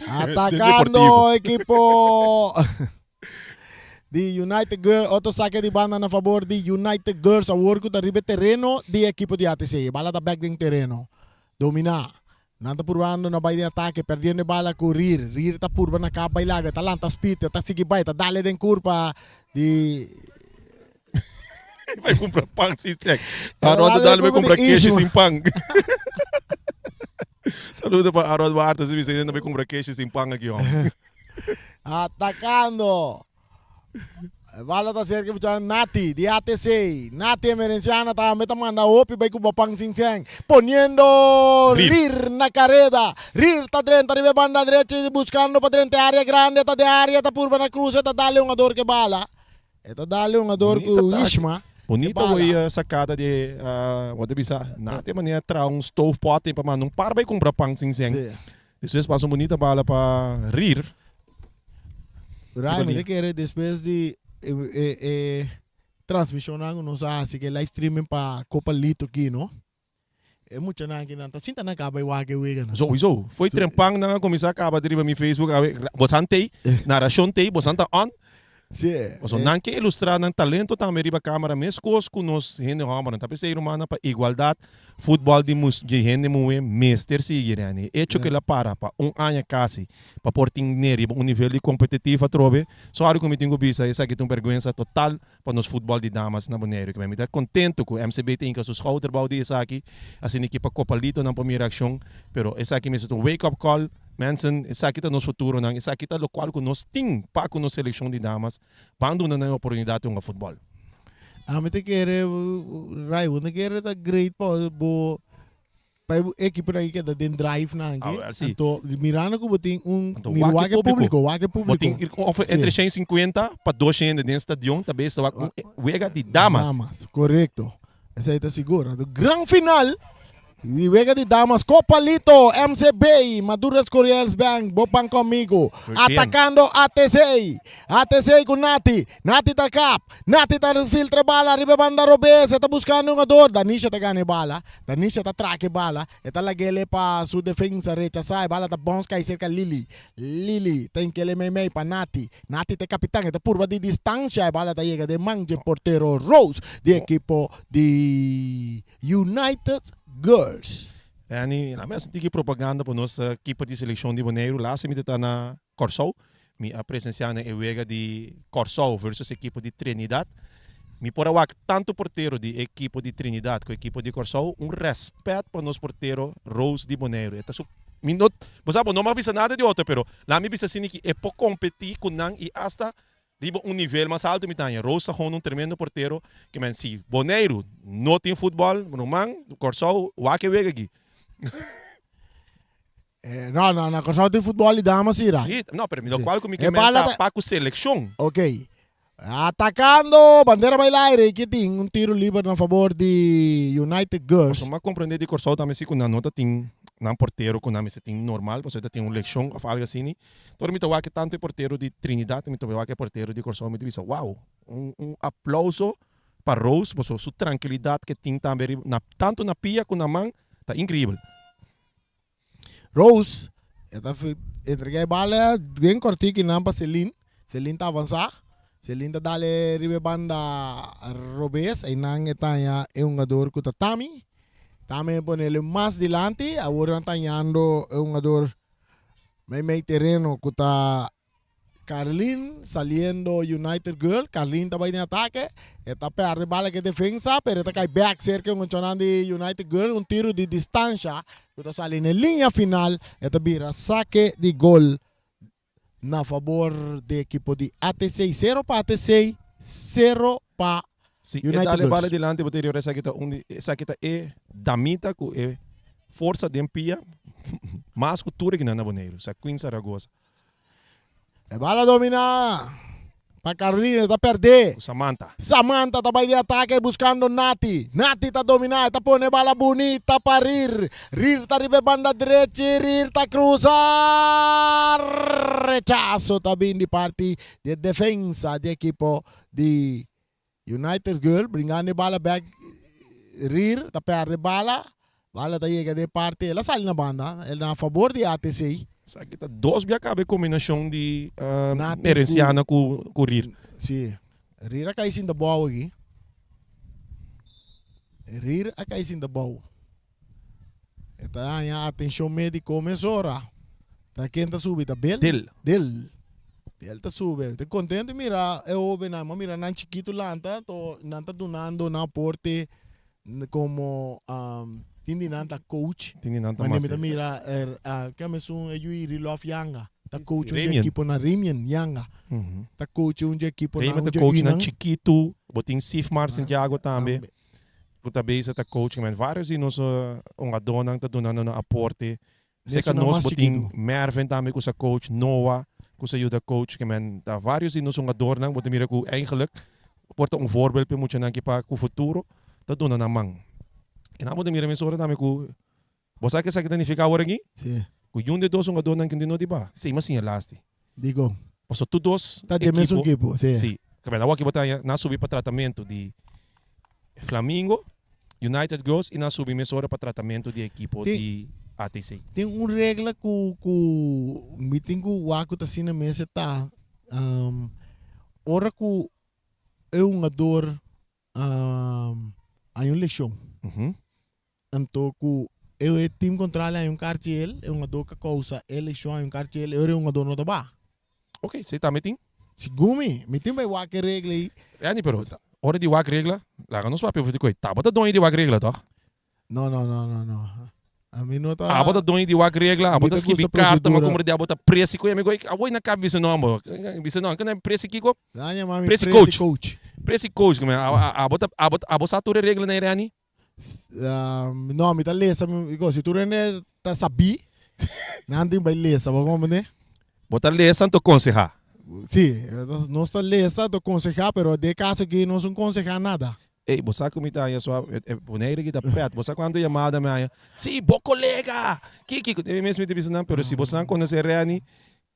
Atacando equipo di United Girls. Otro saque di banda na favor di United Girls. Awor cu ta riba e tereno di equipo di ATC. E bala ta back den tereno. Domina. Nan ta purbando na bai den atake, perdiendo e bala ku Rir. Rir ta purba na kap bai laga, ta lanta spit, ta sigui bai, ta dale den kurpa di. Bai kumpra pan sin sek. Arod ta dale bai kumpra keshi sin pan. Saludo pa Arod Duarte, si bisa bai kumpra keshi sin pan aki hom. Atakando. Bala ta cerca mucha Nati di ATC. Nati Emerenciana tambe ta manda hopi bai cu Bapang Sing Seng. Poniendo Rir. Rir na careda. Rir ta drenta riba e banda drechi buscando pa drenta e area grande. Ta den area ta purba na cruza ta dale un ador cu e bala. E ta dale un ador Bonita cu taki. Ishma. E Bonita bala. hoy sacada di wat ta bisa Nati manera traha un stove pot pa manda un par bai cumpra pan Sing Seng. Sí. Despues pasa un bunita bala pa Rir. Rai, mi ta kere despues di e, e, e transmisionnan ku nos a hasi, ke live streaming pa Copa Lito aki, no? E muchanan aki nan ta sinta nan kaba e wak e weganan. Sowieso. Foi trempan nan a kuminsá kaba di riba mi Facebook. Awe, bosan tei, narashon tei, bosan ta on. Sí. Pasobra nan ke ilustrá nan talento tambe riba kámara meskos ku nos hende hòmbernan. Ta p'esei rumannan pa igualdat futbòl di mus di hende muhé mester sigui rèni. E echo ku el a para pa un aña kasi pa por tin ne riba un nivel di kompetitivo atrobe, sòri ku mi tin ku bisa esaki ta un bèrgwensa total pa nos futbòl di damas na Boneiru. Mi ta kontentu ku MCB ta hinka su skouder bou di esaki, asina ki pa Kopalitonan por mira akshon, pero esaki mester ta un wake up call. Mensen, esaki ta nos futuronan, esaki ta locual cu nos tin pa cu nos seleccion di damas, ban duna nan e oportunidad di hunga futbol. Ami ta kere, Ray, bo ta kere ta great pa bo pa e ekiponan aki keda den drive nan aki. Ah, wel, si. Anto, mirando cu bo tin un, Anto, mira wak e wak e publico. publico, wak e Bo publico. tin ir of Si. entre 150 pa 200 den stadion, ta bes ta wak un wega di damas. Damas, correcto. Esei ta sigur. Anto, gran final. Di wega di damas Copa Lito, MCB, Madurex Curiels Bank, bo pan conmigo. Atacando ATC. ATC cu Nati. Nati ta kap. Nati ta filtra bala riba e banda robes. E ta buscando un jugador. Danisha ta gana e bala. Danisha ta traka e bala. E ta lag'ele pa su defensa rechasa. E bala ta bounce kai cerca Lily. Lily ta hink'ele meimei pa Nati. Nati ta e capitan. E ta purba di distancia. E bala ta yega den man dje portero Rose di ekipo di United Girls. Anny, la mi a sinti ki propaganda pa nos keeper di seleccion di Boneiru. Laatste mi ta ta na Kòrsou. Mi a presencia na e wega di Kòrsou versus ekipo di Trinidad. Mi por a wak tanto portero di ekipo di Trinidad ku ekipo di Kòrsou. Un rèspèt pa nos portero Rose di Boneiru. E ta su, mi no, bo sa bo no mag bisa nada di otro pero la mi bisa asina ki e por kompetí ku nan i asta Riba un nivel mas alto mi ta haña Rose ta gewoon un tremendo portero ke men si Boneiru no tin futbol ruman Kòrsou wak e wega aki. No no na Kòrsou tin futbol di damas si ra. Si no pero mi lokual ku mi ke men ta pa ku selekshon. Ok atakando bandera bai laire i ke tin un tiro liber na fabor di United Girls. Pasobra mi a komprende di Kòrsou tambe si ku nan no ta tin nan portero ku nan mester tin normal pasobra ta tin un lekshon òf algu asini. Ora mi ta wak tantu e portero di Trinidad mi ta wak e portero di Kòrsou mi ta bisa wow un un aplauso pa Rose pasobra su trankilidat ke tin tambe riba na tantu na pia ku na man ta inkreibel. Rose e ta entrega e bala den kòrtiki nan pa Celine, Celine ta avansá, Celine ta dale riba e banda robes einan e ta haña e hungador ku ta Tami. Tambe ponele mas dilanti. Awor nan ta hañando e hungador mei mei tereno ku ta Carlin saliendo United Girl. Carlin ta bai den atake. E ta perde bala ke defensa pero e ta kai bek serka e hungadornan di United Girl. Un tiro di distansha ku ta sali na e liña final. E ta bira sake di gol na fabor di ekipo di ATC. Sero pa ATC, sero pa Si e United dal e Girls. bala dilanti bo ta riora esaki ta un di esaki ta e damita ku e forsa den pia mas ku tur ekinan na Boneiru, sa Queen Saragoza. E bala domina pa Carlino, e ta perde. Ku Samantha. Samantha ta bai di atake buscando Nati. Nati ta domina, e ta pone e bala bunita pa Rir. Rir ta riba e banda drechi, Rir ta cruza. Rechazo ta bin di parti di e defensa di ekipo di United Girl. Bringando e bala bek Rir ta perde bala. Bala ta yega den parti, el a sali na banda, el na fabor di ATC. Esaki ta dos bia caba e combinacion di Nati cu Herenciana cu cu Rir. Si, Rir a cay sinta bou aki. Rir a cay sinta bou. E ta haña atencion medico mesora. Ta ken ta subi? Ta Bel? Del. Del. Del ta subi. Ta contento mira e hobennan. M'a mira nan chikito lanta, to nan ta dunando nan aporte Como tin di nan ta coach. Tin di nan ta Mane mas. mi ta mira er ke mesun e yui Rilof Yanga ta coach un Remian. ekipo na Remian Yanga ta coach un ekipo na Remian un ta coach nan yunan. chikitu. Bo tin Sifmar Santiago tambe ku ta bezig ta coach. Men varios di nos hungadónan ta dunando nan aporte. Seka Mesun nan nos mas bo tin chikitu. Mervin tambe ku sa coach, Noah ku sa yuda coach. Ke men ta varios di nos hungadornan bo ta mira ku eigenlijk por ta un voorbeeld pa e muchanan aki pa ku futuro ta duna nan man. Kinan bo ta mira mesora tambe ku bo sa ke esaki ta nifiká awor aki? Si. Ku yun di dos hungadornan ku no di ba, si mas siña lasti. Dikon? Pasobra tur dos Ta den mesun ekipo, ekipo, si. si. Ke men awor aki bo ta haña nan a subi pa tratamentu di Flamingo, United Girls i nan subi mesora pa tratamentu di ekipo Tin di ATC. tin un regla ku ku mi tin ku wak ku ta asina mester ta ora ku e hungador haña un leshon anto ku e team kontra haña un karchi el e hungador ku a kousa e leshon haña un karchi el e ora e hungador no ta ba. Ok, si tambe tin. Segun mi, mi tin bai wak e regla ei. Randy, pero ora di wak regla, laga nos papia over di koe. Tabata doño di wak regla, toch? No, no, no, no, no. Ami no ta. Abo ta doño di wak regla, abo Mi ta ta skibi gusta karta, ma procedura. como di abo ta presi koe. Amigo, abo na kabi bisa nomber. Bisa no, kende presi kiko? Nan yama mi Presi presi coach. coach. Presi coach, como abo ta, abo, abo sa tur e regla na Randy? No, mi ta lesa, mi digo, si tur hende ta sabí, nan tin bai lesa, bo comprende? Bo ta lesa anto konsehá. Sí, nos ta lesa anto konsehá, pero den e kaso aki nos no konsehá nada. Ey, bo sa ku mi ta haña sua, e Bonaire aki ta prèt, bo sa kuantu yamada mi haña? Sí, bo kolega! Kiki, ku mi mes mi ta bisa nan, pero si boso nan konosé Renny,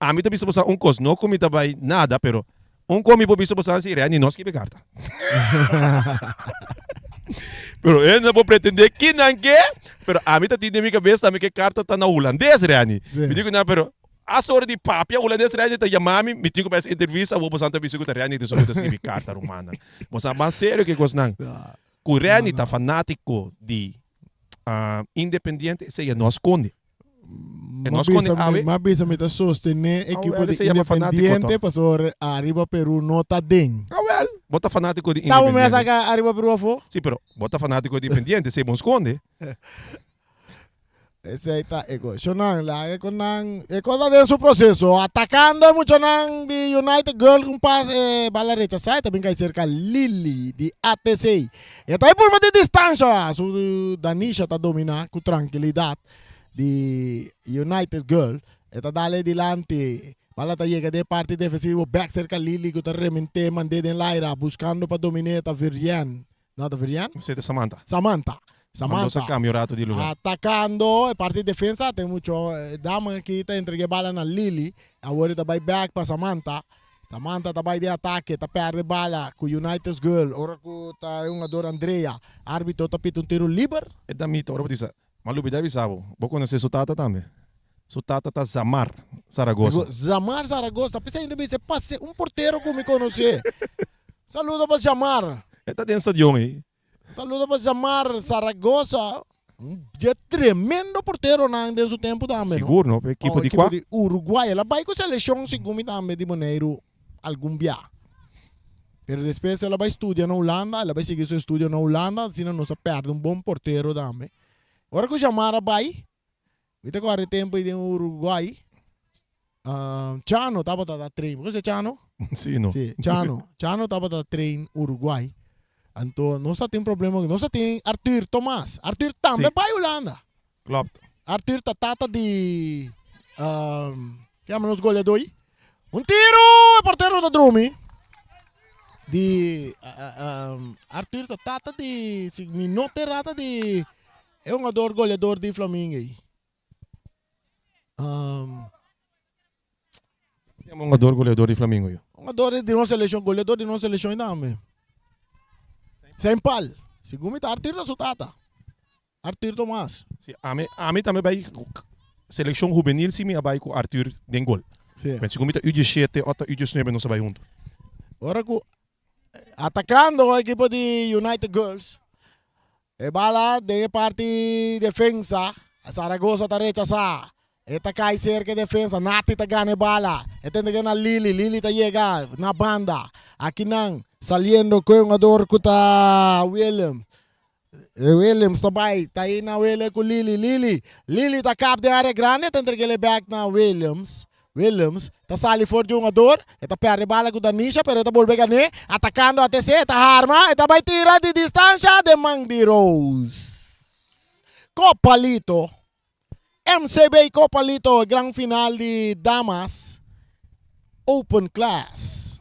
Ami ta bisa boso un kos, no ku mi ta bai nada, pero un kos mi por bisa boso si Reni no skibi karta. Pero e no por pretende kinan ke, pero ami ta tin den mi kabes tambe ke karta ta na hulandes, Reni. Mi di ku nan, pero hasta ora di papia hulandes Reni ta yama mi, mi tin ku bai hasi entrevista, awor boso ta bisa ku ta Reni ta esun ku ta skibi karta, rumannan. Boso a mas serio ke kosnan. Ku Reni ta fanátiko di Independiente, esei e no a skonde. E no a skonde awe. Ma bisa mi ta sostené ekipo di Independiente pasobra Ariba Peru no ta den. Awel, bo ta fanátiko di Ta bo Independiente. mes saka Ariba Peru afó? Si, pero bo ta fanátiko di Independiente, esei bo no skonde. Esei ta e kos. Shonan, laga ku nan e kos ta den su proseso. Atakando e muchanan di United Girl ku un pas e bala rechasá e ta bin kai serka Lily di ATC. E ta e purba di distansha. Su Danisha ta dominá ku trankilidat di United Girl. E ta dale dilanti. Bala ta yega den e parti defensivo bèk serka Lily ku ta rement'é mand'é den laira buskando pa domin'é ta Virjen. No ta Virjan? Esei ta Samantha. Samantha. Samantha. Samantha. a cambia un rato di lugar. Atacando e parti defensa tin mucho dama aki ta entrega e bala na Lily. Awor e ta bai back pa Samantha. Samantha ta bai den atake, ta perde bala cu United's Girl. Ora cu ta e hungador Andrea. Arbitro ta pita un tiro liber. E damita ora bo bisa, Ma lubida bisa bo, bo conoce su tata tambe? Su tata ta Zamar Zaragoza. Zamar Zaragoza, ta p'esei ta bisa e pase un portero cu mi conoce. Saludo pa Zamar. E ta den stadion ei. Saludo pa Zamar Zaragoza. Un dje tremendo porteronan den su tempu tambe, no? Sigur, no? Ekipo di kua? Ekipo di Uruguay. El a bai ku selekshon segun mi tambe di Boneiru algun bia. Pero despues el a bai studia na Hulanda, el a bai sigui su estudio na Hulanda, asina nos a pèrdè un bon portero tambe. Ora ku Jamar a bai, mi ta kòrda e tempu ei den Uruguay, Chano tabata ta train. Bo konoce Chano? Sí, no. Sí, Chano. Chano tabata train Uruguay. Anto nos ta tin problema, nos ta tin Arthur Tomas. Arthur tambe Sí. bai Hulanda. Klopt. Arthur ta tata di ke yama nos goleador ei? Un tiro! E portero ta drumi. Di Arthur ta tata di, si mi no ta errata di e hungador goleador di Flamingo ei. Um, Yama hungador goleador di Flamingo yo. Hungador di nos seleccion, goleador di nos seleccion tambe. Sempal. Segun mi ta Arthur ta su tata. Arthur Tomas. Si, ami, ami tambe bai seleccion juvenil si mi a bai ku Arthur den gol. Si. Pero segun mi ta U17 o ta U19 nos a bai hunto. Ora ku atacando ekipo di United Girls. E bala den e parti defensa, Zaragoza ta rechasá. E ta kai serka e defensa, Nati ta gana e bala. E ta entrega na Lili, Lili ta yega na banda. Akinan saliendo ku e hungador ku ta Williams. Williams ta bai, ta ei na wele ku Lili, Lili, Lili ta kap den area grandi, e ta entreg'el e bek na Williams. Williams ta sali for di hungador, e ta perde bala ku Danisha pero e ta bolbe gané, atakando ATC, e ta harma, e ta bai tira di distansha den man di Rose. Copalito, MCB Copalito, e gran final di damas Open Class.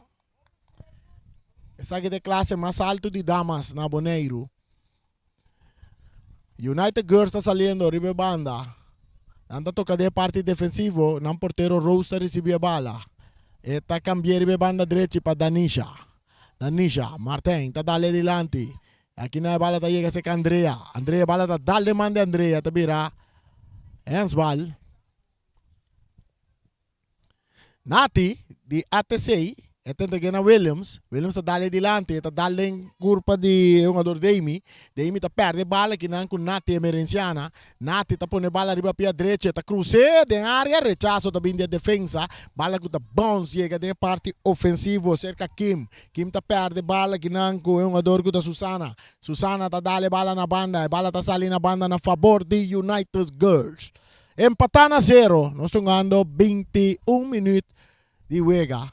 Esaki ta e klase mas altu di damas na Boneiru. United Girls ta saliendo riba e banda. Nan ta toca den e parti defensivo. Nan portero Rose ta ricibi e bala. E ta cambia riba e banda drechi pa Danisha. Danisha Martin ta dale dilanti. Aki nan e bala ta yega cerca Andrea. Andrea e bala ta dal den man di Andrea. Ta bira handsbal. Nati di ATC e ta entreg'é na Williams. Williams ta dal e dilanti, e ta dal den kurpa di e hungador Damy. Damy ta pèrdè e bala kinan ku Nati Emerenciana. Nati ta pone e bala riba pia drechi, e ta krus'é den área, rechaso ta bin di e defensa. Bala ku ta bounce yega den e parti ofensivo serka Kim. Kim ta pèrdè e bala kinan ku e hungador ku ta Susana. Susana ta dal e bala na banda, e bala ta sali na banda na fabor di United Girls. Empatá na zero, nos ta hungando 21 minuut di wega.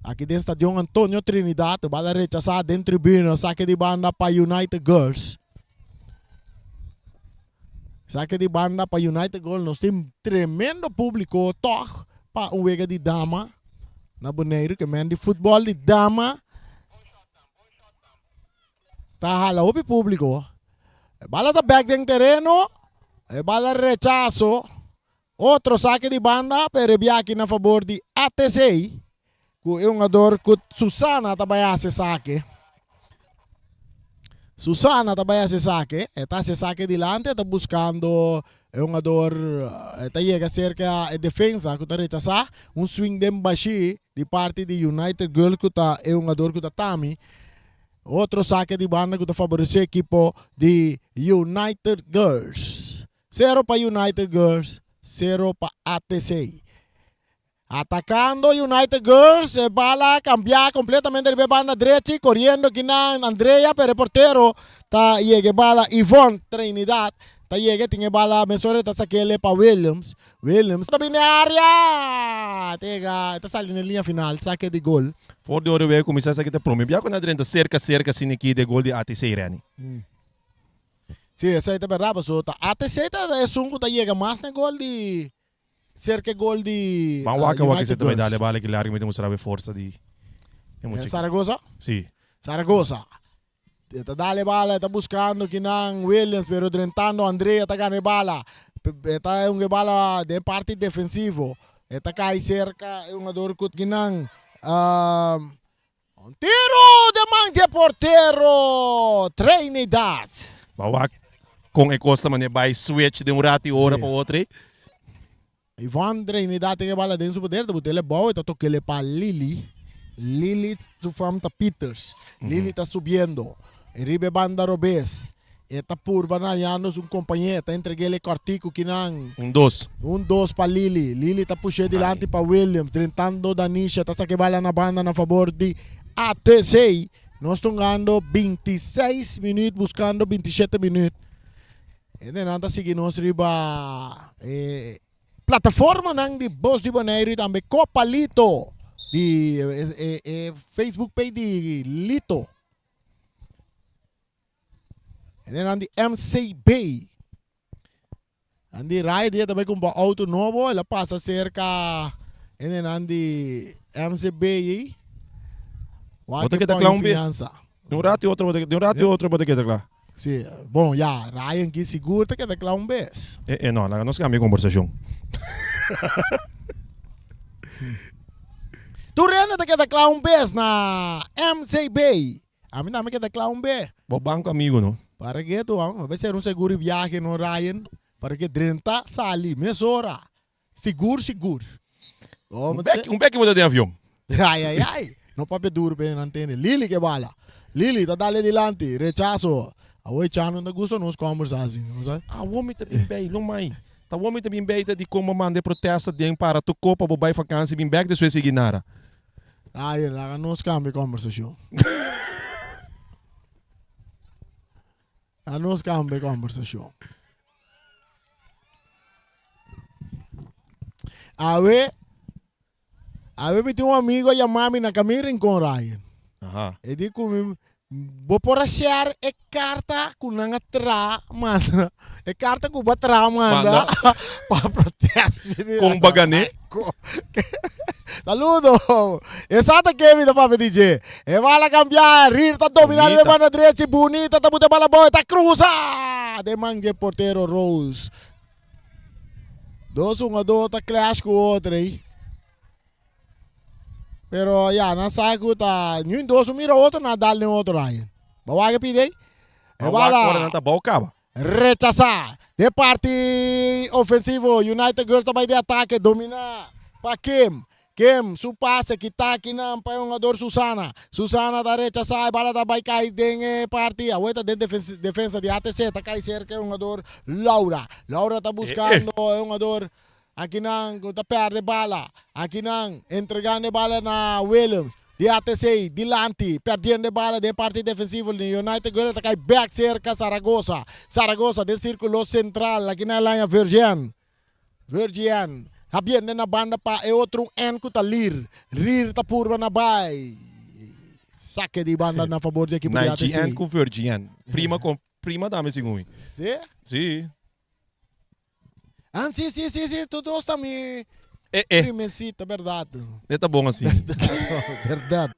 Aki den Stadion Antonio Trinidad, e bala rechasá den tribuna, sake di banda pa United Girls. Sake di banda pa United Girls, nos tin tremendo públiko tòg pa un wega di dama na Boneiru, ke men di futbòl di dama Ta hala hopi públiko. E bala ta bèk den tereno. E bala rechaso. Otro sake di banda, pero e biaha na fabor di ATC. Ku e hungador ku Susana ta bai hasi sake. Susana ta bai hasi sake. E ta hasi sake dilanti, e ta buskando e hungador, e ta yega serka e defensa ku ta rechasá. Un swing den bashí di parti di United Girls ku ta e hungador ku ta Tami. Otro sake di banda ku ta faboresé ekipo di United Girls. Sero pa United Girls, sero pa ATC. Atakando United Girls, e bala kambiá kompletamente riba e banda drechi, koriendo kinan Andrea, pero e portero ta yega e bala Yvonne Trinidad ta yega tin e bala mesora e ta sak'el pa Williams. Williams ta bini area! Ta yega, e ta sali na e liña final, sake di gol. For di ora wega kuminsá esaki ta prome bia ku nan drenta serka serka asina aki den gol di ATC Renny. Sí, esei ta berdad pasobra ta ATC ta esun ku ta yega mas na e gol di serka e gol di Ban wak awor United esei ta bai Girls. dal e bala ki largu mi ta mustra bo e forsa di e mucha aki. Zaragoza? Sí. Zaragoza. E ta dal e bala, e ta buscando kinan Williams, pero drentando Andrea ta gana e bala. E ta hunga e bala den parti defensivo. E ta cay cerca e hungador cu kinan. Un tiro den man di e portero Trinidad. Ba wak con e cos ta mane bay switch den un rato y ora pa otro. Ivan Trinidad tin e bala den su poder, ta bot'el e bou, e ta tok'el e pa Lily. Lily su fam ta Peters. Lily ta subiendo riba e banda robes. E ta purba na Janos un compañé, ta entreg'é e kòrtiku kinan. Un dos. Un dos pa Lili. Lili ta push'é dilanti pa Williams, drentando Danisha, ta saka e bala na banda na fabor di ATC. Nos ta hungando 26 minuut buskando 27 minuut. Hendenan ta sigui nos riba e plataformanan di Bos di Boneiru i tambe Copa Lito di e Facebook page di Lito. Hendenan di MCB. Nan di Rai dia ta bai kumpra auto nobo, el a pasa serka hendenan di MCB ei. Bo ta keda kla un bes. Di un rato i otro bo ta, di un rato i otro bo ta keda kla. Si, bon ya, Ryan ki sigur ta keda kla un bes. E e no, laga nos kambia e kombersashon. Tur hende ta keda kla un bes na MCB. Ami tambe keda kla un be. Bo banco amigo no. Para ke tu a bai ser un seguro di viahe no Ryan para ke drenta sali mesora sigur sigur. Un bek un bek bo ta den avion. Ay ay ay no papia duro pe nan tende Lily ke bala Lily ta dale dilanti rechaso awor e chano no ta gusta nos combersa asin no sa. Awor mi ta bin bay lo mai ta awor mi ta bin bay ta di con bo manda e protesta den para tu copa bo bay vakansi bin bek despues sigui nara. Ay, laga nos cambia conversacion. Laga nos cambia conversacion. Awe, awe mi tin un amigo a yama mi na Camino Rincon, Ryan. Aha. E di cu mi, bo por a share e carta cu nan a tra manda, e carta cu bo a tra manda Manda. pa protest. Mi di, Con bagané? Saludo! Esa ta Kevin ta papia di dje. E bala cambia, Rir ta domina riba e Bunita. banda drechi, Bunita ta buta e bala boy, ta cruza den man dje portero Rose. Dos hungador ta clash cu otro ey. Pero ya, nan sa cu ta ni un dos un mira otro, nan a dal den otro ayen. Bo wak e pidi ey? E Nan wak bala ora nan ta bou caba. Rechasá den parti ofensivo. United Girls ta bai den atake dominá pa Kim. Kim su pase kita akinan pa e hungador Susana. Susana ta rechasá e bala ta bai kai den e parti. Awor ta den defensa di ATC ta kai serka e hungador Laura. Laura ta buskando e hungador Akinan ku ta pèrdè bala. Akinan entregando e bala na Willems di ATC dilanti pèrdiendo e bala den parti defensivo di United Guerrero ta kai bèk serka Zaragoza. Zaragoza den sirkulo sentral akinan el haña Virgien. Virgien habiendo na banda pa e otro un ku ta Lir. Lir ta purba na bai. Sake di banda na fabor di ekipo di ATC. Nigien ku Virgien. Prima kon prima tambe segun mi. Si? Si. Ah, sí, sí, sí, sí, tu dos ta mi Eh, eh. primecita, verdad. E ta bon así. Verdad.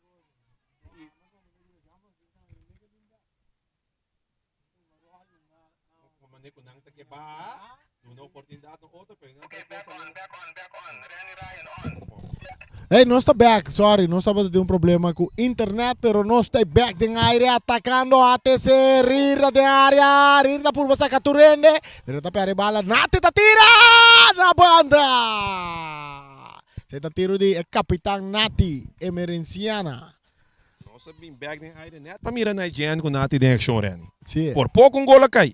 Hey, nos ta back. Sorry, nos tabata tin un problema cu internet, pero nos ta back den aire atacando ATC. Rirda den area. Rirda purba saca tur hende, pero ta perde bala. Nati ta tira na banda. Se ta tiro di e capitan Nati Emerenciana. Nos a bin back den aire net pa mira Nigel cu Nati den accion, Renny. Sí. Por poco un gol a cay.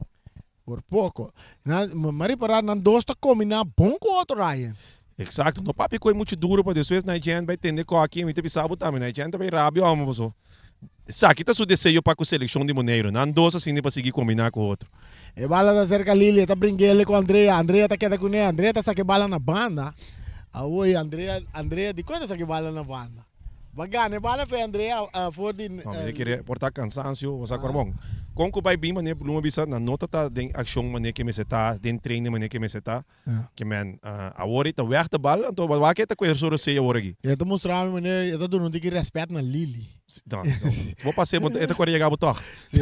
Por poco. Nan, ma ripará nan dos ta kombiná bon ku otro, Ryan. Exacto. No papia koe mucho duro pa despues Nigel bai tende koki mi ta bisa bo tambe Nigel ta bai rabia amo paso esaki ta su deseo pa ku seleccion di Boneiru. Nan dos asina pa sigui kombiná ku otro. E bala ta serka Lili, e ta bringuele ku Andrea, Andrea ta keda kuné, Andrea ta saka e bala na banda. Awor Andrea, Andrea dikon e ta saka e bala na banda? Ba gana e bala fe Andrea for di. No, mi ta kere por ta cansancio, bo sa cor bon. Con cu bay bin mane Bluma bisa nan no ta ta den accion mane ke mester ta, den training mane ke mester ta. Ke men awor e ta weg de bal, anto bo wak e ta coge su rosea awor aki. E ta mustra mi mane e ta duna un tiki respet na Lily. No, si bo pase bo e ta core yega bo toch. Si.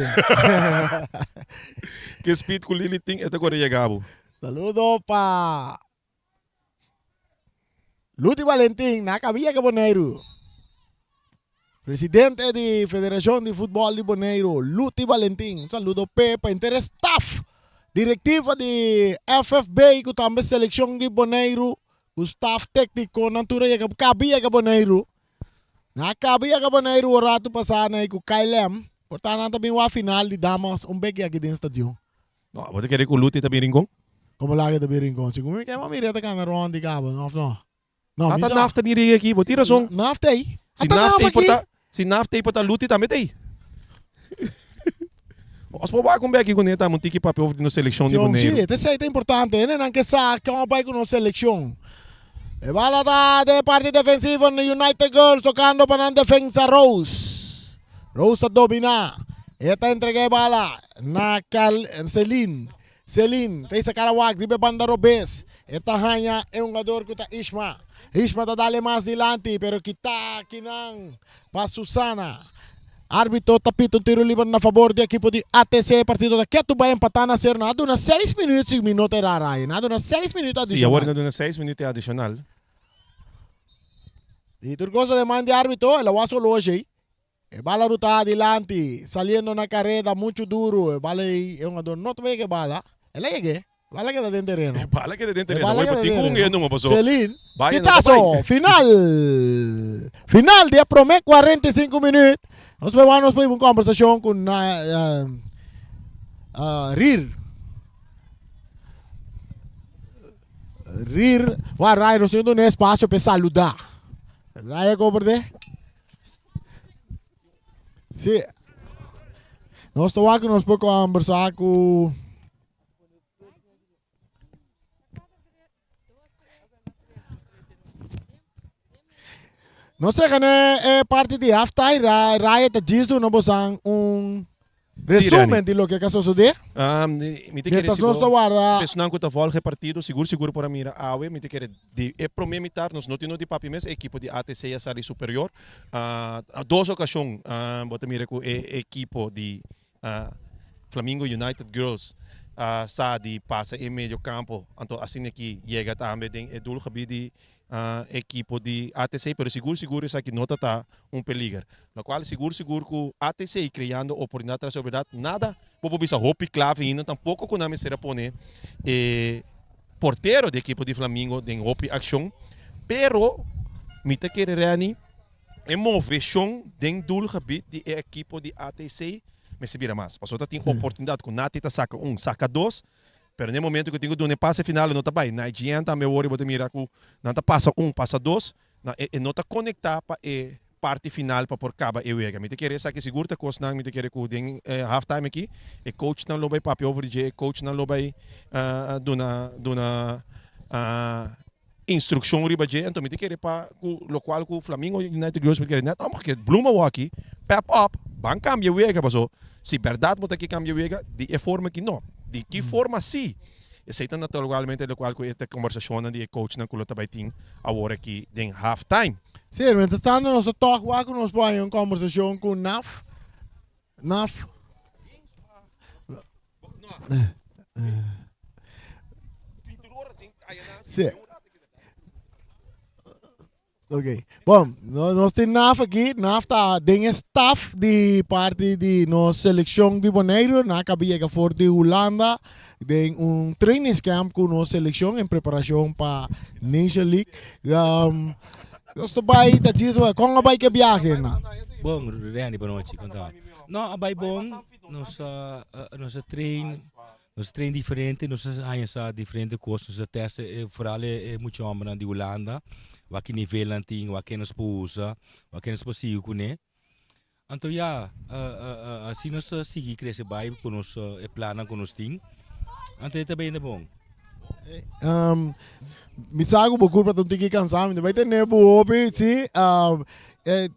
Ke speed cu Lily tin e ta core yega bo. Saludo pa Luti Valentin na Cabilla ke Boneiru. Presidente di Federacion di Futbol di Boneiru, Luti Valentin. Un saludo p'e pa henter e staff directiva di FFB ku tambe seleccion di Boneiru ku staff tecnico nan tur a yega Cabilla ke Boneiru. Na Cabilla ke Boneiru un rato pasa na ku KLM. Por ta nan ta bin wak final di damas un beki aki den stadion. No, bo ta kere ku Luti ta bin Rincon? Komo laga ta bin Rincon? Segun mi ke mami ta kana rond di kaba, of no? No, mi Ata sa. Nafta bin rei aki, bo tin rason. Nafta ei. Si Ata Nafta ei por ta, si Nafta ei por ta Luti tambe ta ei. Nos por wak un beki kuné tambe un tiki papia over di nos selekshon di Boneiru. Si, esei ta importante. Hendenan ke sa kon a bai ku nos selekshon. E bala ta den e parti defensivo United Girls tokando pa nan defensa Rose. Rose ta dominá. E ta entregá e bala na Cal Celine. Celine ta hisa kara wak riba e banda robes. E ta haña e hungador ku ta Ishma. Ishma ta dale mas dilanti pero kita kinan pa Susana. Arbitro ta pita un tiro liber na fabor di ekipo di ATC. E partido ta ketu bai empatá na sero. Nan a duna seis minuut si mi no ta erá Ryan. Nan a duna seis minuut Si, adishonal. awor nan a duna seis minuut adishonal. I tur kos ta den man di arbitro. El a wak su oloshi ei. E bala ruta adilanti, saliendo na careda mucho duro. E bala ei, e hungador no ta yega e bala. El a yeg'é. E bala keda den tereno. E bala keda den tereno. Oye, tin ku un e numa paso. Celin, pitazo! Final! Final di e prome 45 minuut. Nos por wak nos por hiba un combersacion cu Rir. Rir, wak Rai nos tin duna espacio pa e saluda. Rai a comprende? Sí. Nos ta wak nos por conversar ku Nos ta gana e parti di halftime. Ra, Raya ta djis duna bosan un Resumen di loke ka sosodé. Mi ta kere Mientras nos ta warda. Si personan ku ta volg e partido sigur sigur por a mira awe. Mi ta kere di e prome mitar nos no tin no di papia mes e ekipo di ATC a sali superior. Dos okashon bo ta mira ku e ekipo di Flamingo United Girls a sa di pasa e medio kampo anto asina ki yega tambe den e doelgebied di ekipo di ATC pero sigur sigur esaki no ta ta un peliger. Locual sigur sigur cu ATC creando oportunidad tras oportunidad nada bo por bisa hopi clave ainda tampoco cu nan mester a pone e portero di ekipo di Flamingo den hopi accion pero mi ta kere Renny e movecion den doelgebied di e ekipo di ATC mester bira mas pasobra ta tin oportunidad cu Nati ta saca un saca dos Pero n'e momento ku tin ku duna e pase final e no ta bai. Na IGN tambe awor bo ta mira ku nan ta pasa un, pasa dos, na e e no ta konektá pa e parti final pa por kaba e wega. Mi ta kere esaki sigur ta kosnan mi ta kere ku den e half time aki e coachnan lo bai papia over di dje, e coachnan lo bai duna duna instrukshon riba dje. Anto mi ta kere pa ku lokual ku Flamingo United Girls mi ta kere nèt omgekeerd Bloem awor aki pep up ban kambia wega paso si bèrdat bo ta ke kambia wega di e forma aki no di ki forma si esei ta naturalmente lokual ku e ta kombersashonnan di e coachnan ku lo ta bai tin awor aki den half time. Sí, mientras tanto nos ta tòg wak ku nos por haña un kombersashon ku Naf. Naf. Sí. Ok. Bon, no, nos tin Naf aki. Naf ta den e staff di parti di nos seleccion di Boneiru. Na acaba yega for di Hulanda den un trainingscamp cu nos seleccion en preparacion pa Nation League. Um, nos ta bai ta djis, con a bai ke viaje na? Bon, Randy, bon nochi, con ta? No, a bai bon. Nos a nos a train, nos a train diferente, nos a haña sa diferente kos, nos a test e vooral e e mucha hombernan di Hulanda, wak ki nivel nan tin, wak ken nos por usa, wak ken nos por sigui kuné. Anto ya, asina nos ta sigui krese bai ku nos e plannan ku nos tin, anto e ta bini bon. Mi sa ku bo kurpa ta un tiki kansá, mi ta bai tene bo hopi, si.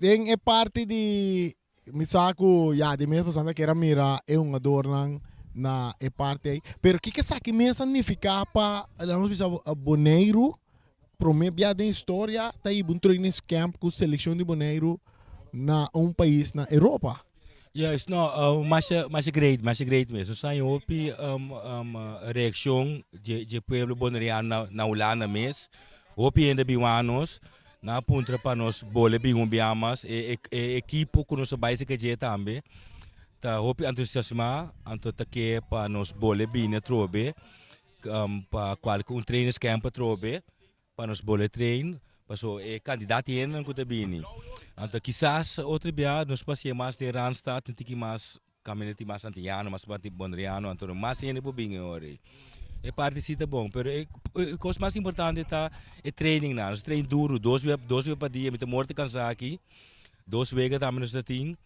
Den e parti di Mi sa ku ya di mes pasobra kier a mira e hungadornan na e parti ei. Pero kiko esaki mes a nifiká pa laga nos bisa Boneiru promé bia den historia ta hiba un trainingscamp ku selekshon di Boneiru na un pais na Europa? Juist, no, masha masha great, masha great mes. Nos haña hopi reakshon dje dje pueblo boneriano na na Hulanda mes. Hopi hende a bin wak nos. Nan a puntra pa nos bole bin un bia mas. E e ekipo ku nos a bai seka dje tambe ta hopi entusiasmá, anto ta ke pa nos bole bini atrobe pa kualke un trainingscamp atrobe pa nos bole train paso e kantidat di hendenan ku ta bini. Anto kisas otro bia nos por hacié mas den Randstad, un tiki mas caminda tin mas Antiyano, mas Boneriano, anto mas hende por bin e ora ei. E parti si ta bon, pero e cos mas importante ta e training nan. Nos train duro, dos bia dos bia pa dia, mi ta morto cansa aki. Dos wega tambe nos ta tin.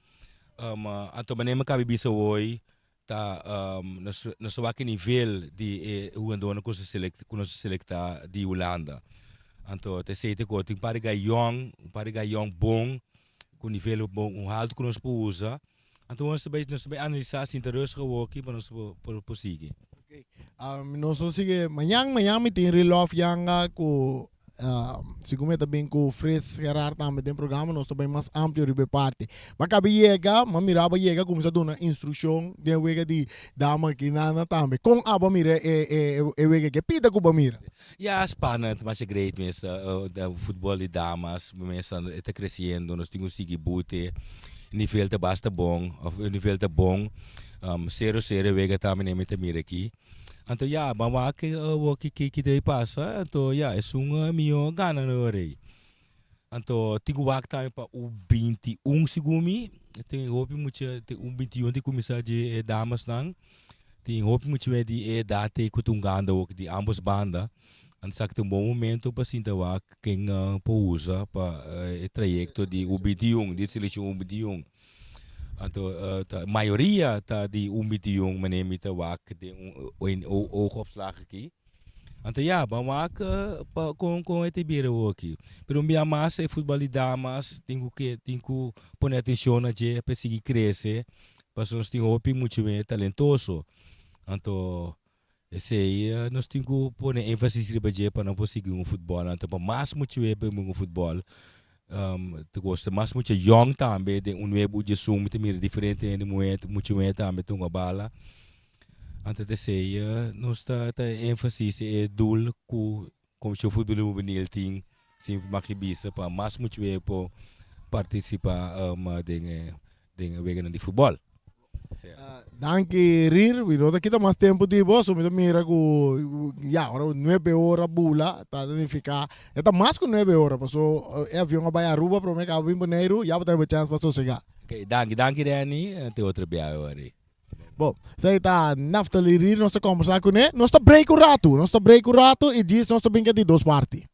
Anto manera mi cabi bisa hoy ta nos nos ta wak e nivel di e hugadornan ku ku nos a selektá di Hulanda. Anto ta esei ta ku tin un par di gai yòn, un par di gai yòn bon ku nivel bon un haltu ku nos por usa. Anto nos ta bai nos ta bai analisá sinta rustig awoki pa nos por por sigui. Nos lo sigui mañan, mañan mi tin Rilòf Yanga ku Segun mi ta bin ku Frits Gerard tambe den programa nos ta bai mas amplio riba e parti. Bo a kabi yega, mi a mira bo a yega kuminsá duna instrukshon den e wega di dama ki nana tambe. Kon abo a mira e e wega aki? E pida ku bo a mira? Ya, spannend, masha great mes. Futbol di damas mes e ta kresiendo, nos tin ku sigui bute. Nivel ta basta bon, òf e nivel ta bon. Sero sero e wega tambe mi ta mira aki. Anto ya, ban wak awor ki ki debe pasa, anto ya, esun mihó gana no rei. Anto tin ku wak tambe pa U 21 segun mi, tin hopi mucha tin U 21 tin kuminsá dje e damasnan, tin hopi mucha wei di e edat ei ku ta hungando awor di ambos banda, anto esaki ta un bon momento pa sinta wak ken por usa pa e trayekto di U 21, di selekshon U 21. Anto ta mayoria ta di un 21 manera mi ta wak den un oogopslag aki. Anto ya, ban wak pa kon kon e ta bira awoki. Pero un bia mas e futbal di damas tin ku ke tin ku pone atencion na dje pa e sigui crece pasobra nos tin hopi mucha me talentoso. Anto esey nos tin ku pone enfasis riba dje pa nan por sigui un futbal. Anto pa mas mucha me pa hunga futbal Ta gosta mas mucha yong tambe den un nuevo djesun mi ta mira diferente hende muhé mucha muhé tambe ta hunga bala. Anto ta esei nos ta ta énfasis e doel ku Komishon Futbol Hubenil tin sin maki bisa pa mas mucha muhé por partisipá den e den e weganan di futbòl. Danki Rir, mi no ta kita mas tempu di bo, so mi ta mira ku ya ora nuebe ora bula ta nifiká e ta mas ku nuebe ora paso e avion a bai Aruba prome kaba bin Boneiru ya bo ta riba chèns pa sosegá. Ok, danki, danki Renny, te otro biaha ora. Bon, esei ta Naftali Rir nos ta kombersá kuné, nos ta break un ratu, nos ta break un ratu i djis nos ta bin ke di dos parti.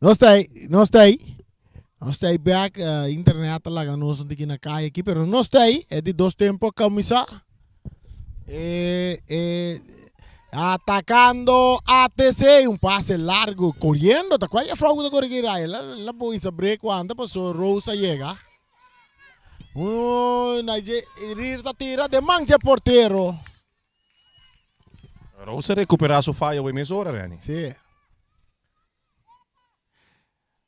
Nos ta ei, nos ta ei. Nos ta ei bek, internet ta laga nos un tiki na kaya aki, pero nos ta ei, e di dos tempo a kuminsá. E, e, atakando ATC, un pase largo, koriendo, ta kua juffrouw ku ta kore ki rai? La, la boisa break wanta paso Rose a yega. Uh, na dje, Rir ta tira den man dje portero. Rose a recupera su faya wey mes ora, Renny. Sí.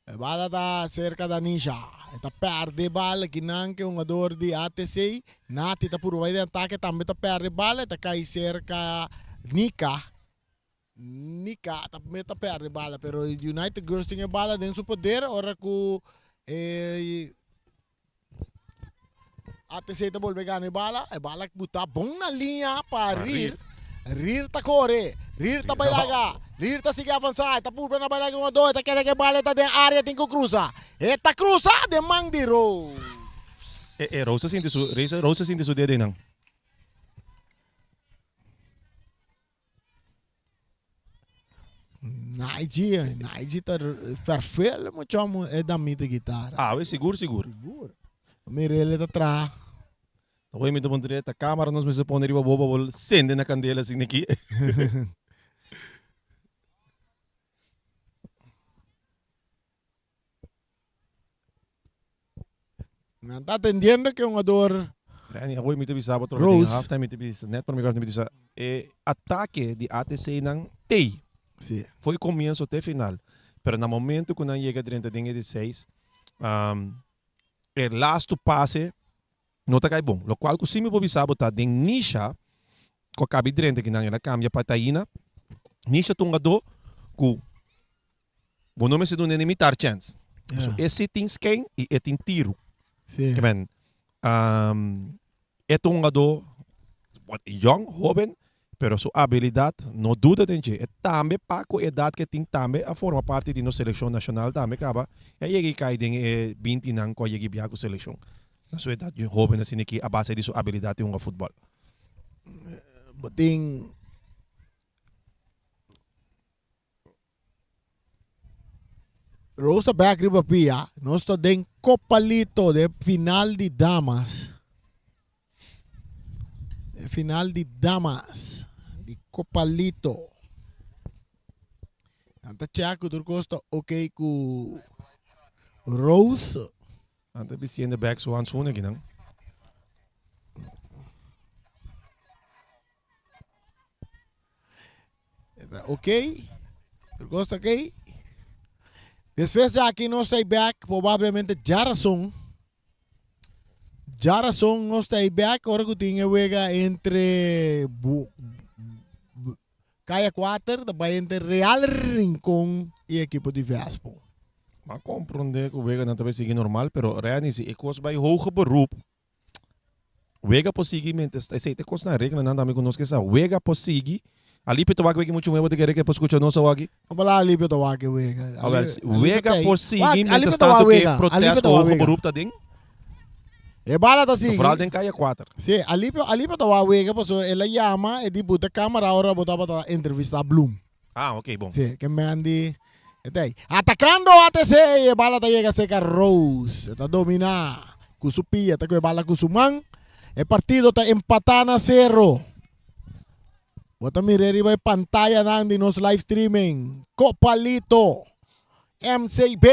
E bala ta cerca Danisha. E ta perde bala kinan ke hungador di ATC. Nati ta purba bay den atake tambe ta perde bala. E ta kai cerca Nika. Nika tambe ta perde bala pero United Girls tin e bala den su poder ora cu e ATC ta bolbe gana e bala. E bala buta bon na liña pa Rir. Rir ta kore. Rir ta bai laga. Rir ta sigui avansa. E ta purba na bai laga un odo. E ta keda ku e bala e ta den área tin ku krusa. E ta krusa den man di Rose. E e Rose a sinti su Rose a sinti su dedenan. Naiji, Naiji ta vervel mucho amo e damita guitarra. Ah, we sigur sigur. Sigur. Mirele ta traha. Oye mi ta puntra ta camera nos mester pone riba bo pa bo sende na candela asina aki. Nan ta atendiendo ke hungador Renny, awor mi ta bisa bo trobe den Rose. halftime mi ta bisa net prome mi ta bisa e atake di ATC nan tey. Sí. Foi comienzo te final. Pero na momento cu nan yega drenta den e di seis, um, e laatste pase no ta cay bon. Locual cu si mi por bisa bo ta den Nisha cu a cabi drenta ki nan el a cambia pa Taina. Nisha ta un hungador cu Bo no mester duna ni mitar chèns. So e si tin skein i e tin tiru. Ke men, e ta un hungadó yòn, hóben, pero su abilidat no duda den dje. E tambe pa ku edat ke tin tambe a forma parti di nos selekshon nashonal tambe kaba e a yega i kai den e bintinan ku a yega i biaha ku selekshon na su edat hóben asina ki a base di su abilidat di hunga futbòl. Bo tin. Rose ta back riba pia. Nos ta den Copalito, de final di damas. De final di damas. Di Copalito. Nan ta check ku tur kos ta ok ku Rose. Nan ta bistiendo back su handschoenen aki nan. Ok, tur kos ta ok. Despues di aki nos ta back probablemente djarason. Djarason nos ta back ora ku tin e wega entre Kaya 4 ta bai entre Real Rincon i ekipo di Vespo. M'a komprondé ku weganan ta bai sigui normal, pero Renny si e kos bai hoger beroep Wega por sigui mientras esei ta e kosnan reglanan tambe ku nos ke sa. Wega por sigui. Alipio ta wak wega muchu muhé bo ta kere ke por skucha nos awaki? Bo la Alipio ta wak e wega. Awel, wega por sigui mientras tanto ku e protest ku hoge beroep ta den. E bala ta sigui. Vooral den kaya kuater. Si, Alipio, Alipio ta wak wega pasobra el a yama e di buta kamera ora bo tabata entrevista Bloem. Ah, ok, bon. Si, ke man di e ta ei. Atakando ATC, e bala ta yega serka Rose. E ta dominá ku su pia, ta ku e bala ku su man. E partido ta empatá na sero. Bo ta mira riba e pantayanan di nos live streaming. Copalito, MCB,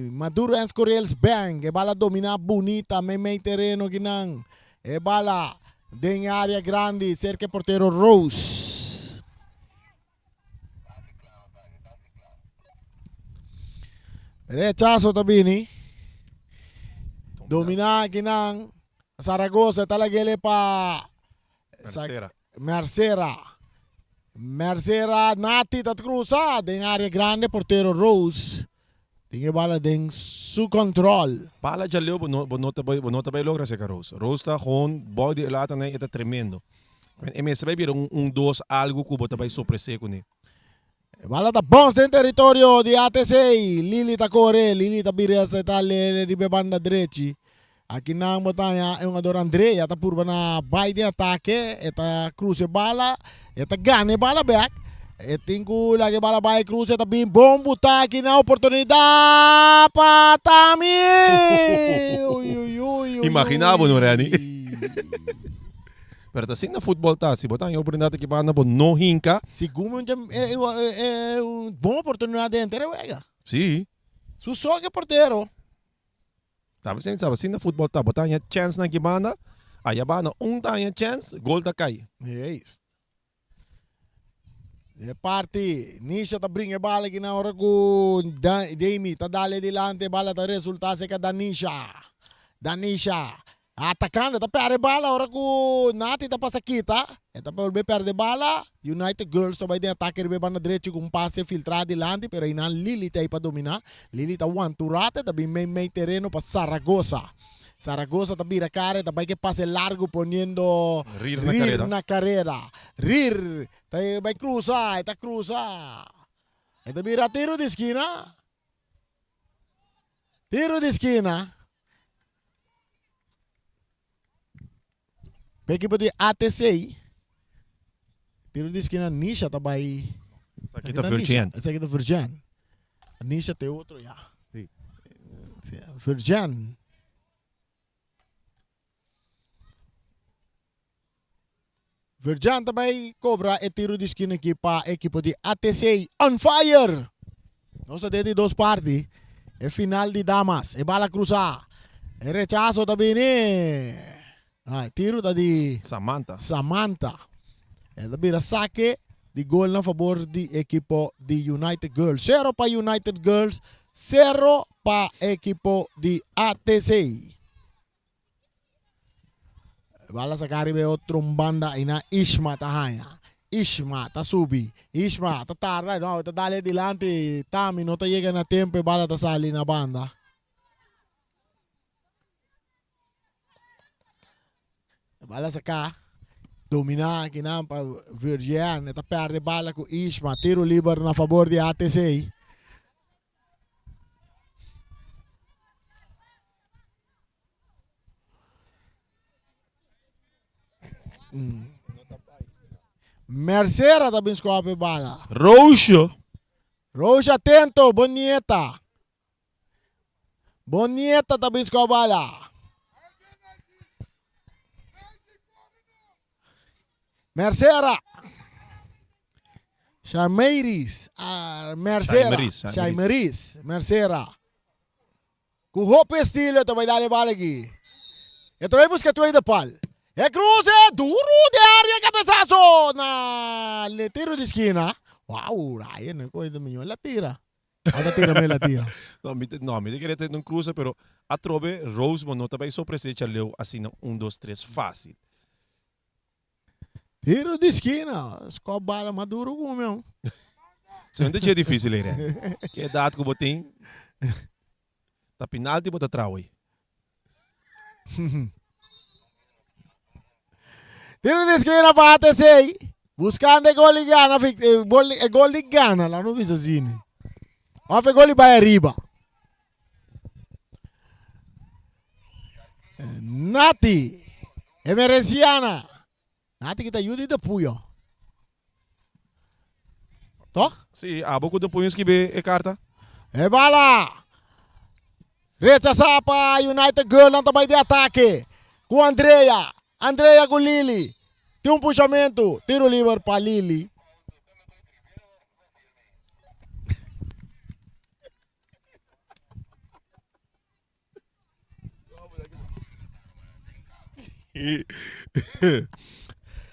Maduro and Scorrels Bank. E bala dominá bunita meimei tereno kinan. E bala den área grandi serka e portero Rose. Rechazo ta bini. Domina akinan. Zaragoza ta lagele pa Mercera. Mercera. Mercera Nati ta cruza den area grande portero Rose. Tin e bala den su control. Bala djaleu bo no bo no ta bai bo no ta bai logra seca Rose. Rose ta gewoon bou di e lata nan e ta tremendo. E mester bai bira un un dos algo cu bo ta bai sorprese cune. E bala ta bons den territorio di ATC. Lili ta core, Lili ta bira e ta lele riba e banda drechi. Aki nan bo ta haña e hungador Andrea ta purba na bai den atake, e ta cruza e bala, e ta gana e bala bek. E tin ku laga e bala bai cruce ta bin bon buta aki na oportunidad pa Tami. Uy, uy, uy, uy, Imagina bo no, uy. Renny. Pero ta asina futbol ta. Si bo ta haña oportunidad aki banda bo no hinka. Segun mi un e, e, e, un bon oportunidad den henter e wega. Si. Su so ke portero. Ta asina sa asina futbol ta. Bo ta haña chance na aki banda. Aya banda un ta haña chance, gol ta kai. Juist. De parti, Nisha ta bringa e bala aki na ora ku Demi ta dale dilanti, e bala ta resulta serka Danisha. Danisha atakando, ta perde e bala ora ku Nati ta pasa kita, e ta bolbe perde e bala. United Girls ta bai den atake riba e banda drechi ku un pase filtra dilanti, pero einan Lily ta ei pa domina. Lily ta wanturata, ta bin mei mei tereno pa Saragoza. Zaragoza ta bira kara e ta bai ke pase largu poniendo Rir na Rir karera. na karera. Rir ta bai krusa, e ta krusa. E ta bira tiro di skina. Tiro di skina. Pa ekipo di ATC. Tiro di skina Nisha ta bai. Esaki ta Virgin. Esaki ta Virgin. Nisha te otro ya. Sí. Virgin. Virgin ta bai cobra e tiro di skina aki pa ekipo di ATC on fire. Nos ta den di dos parti. E final di damas. E bala cruza. E rechazo ta bini. Ai, tiro ta di Samantha. Samantha. E ta bira sake di gol na favor di ekipo di United Girls. Zero pa United Girls, zero pa ekipo di ATC. Bala saca riba e otro un banda y na Ishma ta haña. Ishma ta subi. Ishma ta tarda. No, ta dale dilanti. Tami no ta yega na tempo e bala ta sali na banda. Bala saca. Domina akinan pa Virgien. E ta perde bala cu Ishma. Tiro liber na favor di ATC. Mercera ta bin scoa pe bala. Roosje. Roosje atento, bo nieta. Bo nieta ta bin scoa bala. Mercera. Shameiris. Ah, Mercera. Shaimeris, Shaimeris. Mercera. Ku hopi estilo ta bai dal e bal aki. E ta bai buska tweede pal. E cruze duro de area cabezazo na le tiro di skina. Wow, Ryan, e koe de mijo la tira. Ata tira me la tira. No, mi te, no, mi te kere te un cruze, pero atrobe Rose bo no ta bai sorprese chaleu asina un, dos, tres fácil. Tiro di skina, skop bala mas duro ku mi. Se no ta dje difícil ei, Ren. Ke edat ku bo tin, ta penalti bo ta trau ei. Tiro di skina pa ATC. Buscando e gol di gana, e gol di gana, la no bisa asina. Of e gol di bai ariba. Nati, Emerenciana. Nati kita yuda de Puyo. Toch? Sí, abo ku de Puyo skibe e karta. E bala. Rechasá pa United Girl nan ta bai di atake. Ku Andrea. Andrea ku Lily. Tin un pushamentu. Tiro liber pa Lily.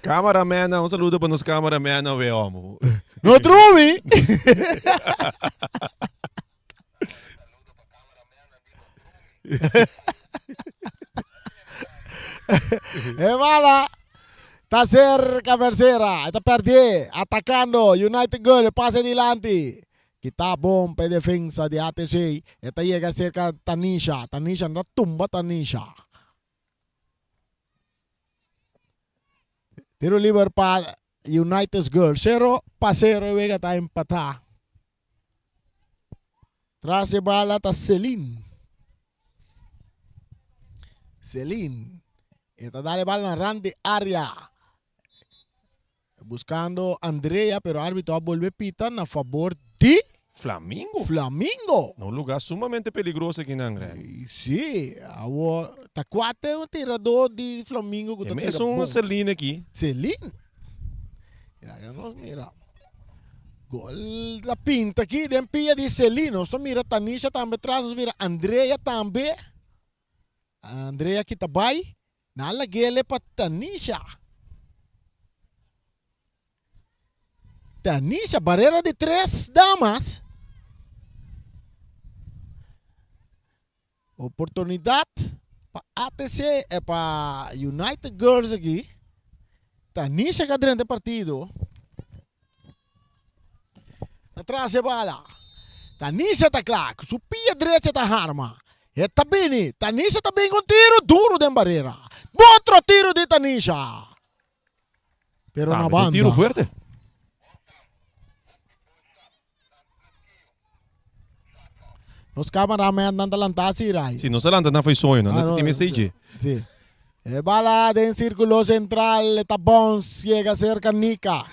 Cameraman, un saludo pa nos cameraman we homo. No drumi. E bala ta cerca Mercera, ta perdé, atacando United Girl, pase dilanti. Kita bon pa e defensa di ATC. E ta yega serka Tanisha. Tanisha no ta tumba Tanisha. Tiro liber pa United Girls. Sero pa sero e wega ta empatá. Tras e bala ta Celine. Celine. E ta dal e bala na rand di area. Buscando Andrea, pero arbitro a bolbe pita na fabor di Flamingo. Flamingo. Na un lugar sumamente peligroso aki nan, Randy. Sí, awor ta cuate un tirador di Flamingo cu ta tira bon. bon. Celine aki. Celine. Mira, nos mira. Gol ta pinta aki den pia di Celine. Nos ta mira Tanisha tambe tras, nos mira Andrea tambe. Andrea kita bai. Nan lag'ele pa Tanisha. Tanisha, barera di tres damas. Oportunidad pa ATC e pa United Girls aki. Tanisha ka drenta e partido. Ta tras e bala. Tanisha ta kla. Ku su pia drecha ta harma. E ta bini. Tanisha ta bin ku un tiro duro den barera. Otro tiro di Tanisha. Pero na Tambe banda. un tiro fuerte. Nos cameraman ta lanta si rai. Si nos a lanta nan foi soño, nan Ah, ta no, tin message. Si. E bala den circulo central, e ta bounce, yega cerca Nika.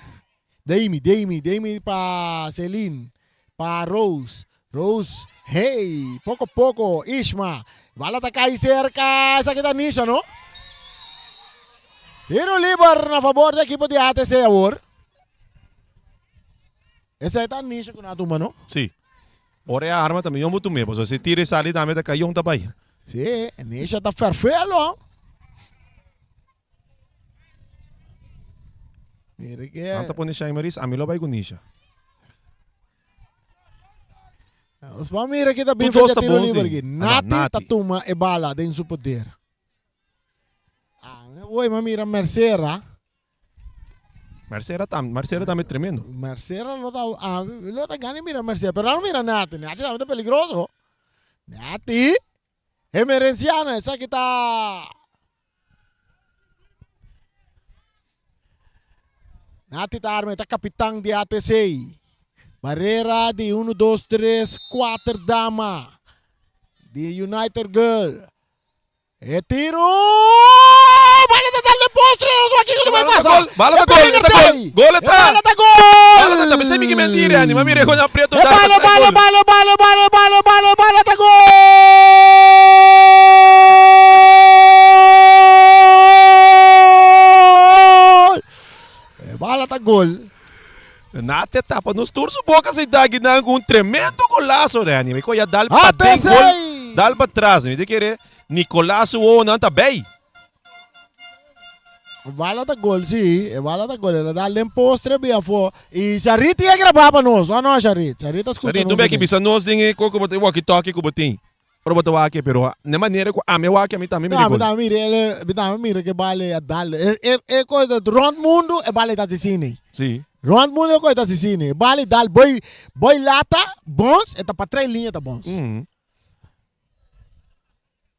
Damy, Damy, Damy pa Celine, pa Rose. Rose, hey, poco poco, Ishma. Bala ta cay cerca, esaki ta Nisha, no? Tiro liber na favor di equipo di ATC awor. Esei ta Nisha ku nan a tuma, no? Si. Ora e arma ta miyon bo tum'é, pasobra si tira e sali tambe ta kayon ta bai. Si, Nisha ta ferfelo. Mira ke. Nan ta pone Shaimaris, ami lo bai ku Nisha. Nos ban mira ki ta bin Tur dos fecha ta tiro bon, liber si. aki. Ah, no, Nati ta Nati. tuma e bala den su poder. Ah, woy, ma mira Mercera. Mercera tam, Mercera tambe tremendo. Mercera lo ta, ah, lo ta gana mira Mercera, pero no mira Nati. Nati tambe ta peligroso. Nati, Emerenciana, esaki ta Nati ta arma, ta kapitan di ATC. Barrera di 1, 2, 3, 4 dama di United Girl. E tiro! Bala ta dal den postre, nos wak kiko ta bai pasa. Bala ta gol, ta gol, gol ta. Bala ta gol! Bala ta, ta mi ki mentira, ani, ma mira con aprieto. E bala, bala, bala, bala, bala, bala, bala, bala ta gol! E bala ta gol. Nate tapa nos tur su boca si dagi nan cu un tremendo golazo de anime. Ko ya dal pa den gol, dal pa tras. Mi te kere Nicolas su wowo nan ta bij. Bala ta gol si, e bala ta gol. El a dal den postre bia afo. Y Sharit a graba pa nos. Oh no Sharit, Sharit a scucha Sharit, nos. no beki bisa nos den e ko ku bo walkie talkie ku bo tin. Ora bo ta wak pero na manera ku ami a wak ami tambe mira No, gol. mi tambe mira, el, mi tambe mira ke bale a dal. E, e, e ko rond mundo e bale ta asesine. Si. Rond mundo e ko ta asesine. Bale dal boy boy lata bons e ta pa tres linea ta bons. Mm.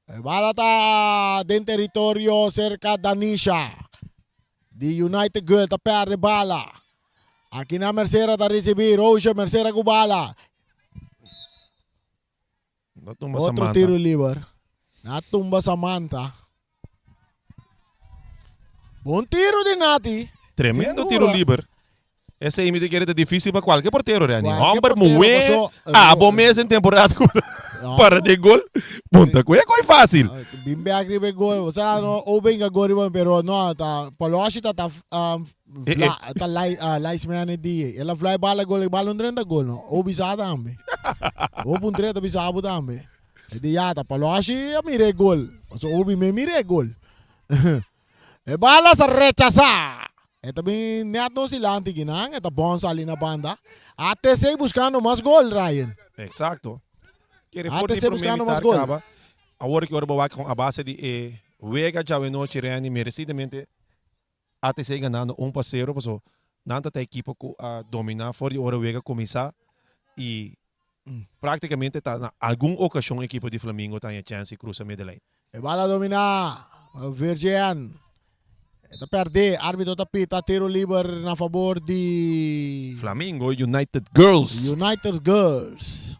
E bala ta den territorio cerca Danisha. Di United Girl ta perde bala. Aki na Mercera ta ricibi. Roosje Mercera ku bala. Na tumba Otro Samantha. tiro liber. Na tumba Samantha. Bon tiro di Nati. Tremendo Sin tiro duda. liber. Esei mi ta kere ta dificil pa cualke portero, Randy. Cualke Homber portero, muhe, paso, abo mes en temporada cu No. para de gol. Punta cu e coi facil. Ah, Bin bek riba e gol. O sea, no, o benga gol riba, pero no, ta Poloshi ta ta um, Eh, vla, ta lai, uh, linesman e die. El a vla e bala gol, e bala un drenta gol, no. O bisa tambe. O un drenta bisa abo tambe. E di ya, ta Poloshi a mira e gol. So obi me mira e gol. e bala sa rechasa. E ta bin net nos dilanti kinan, e ta bon sali na banda. ATC buscando mas gol, Ryan. Exacto. Kere for di ATC prome buscando mas mitar gol. caba. Awor ki ora bo wak con a base di e wega djawe nochi Randy merecidamente ATC ganando un pa sero paso nan ta ta ekipo ku a domina for di ora wega kuminsá i praktikamente ta na algun okashon ekipo di Flamingo ta haña chèns di krusa middenlijn. E bal a dominá Virgin. E ta pèrdè. Árbitro ta pita tiro liber na fabor di. Flamingo United Girls. United Girls.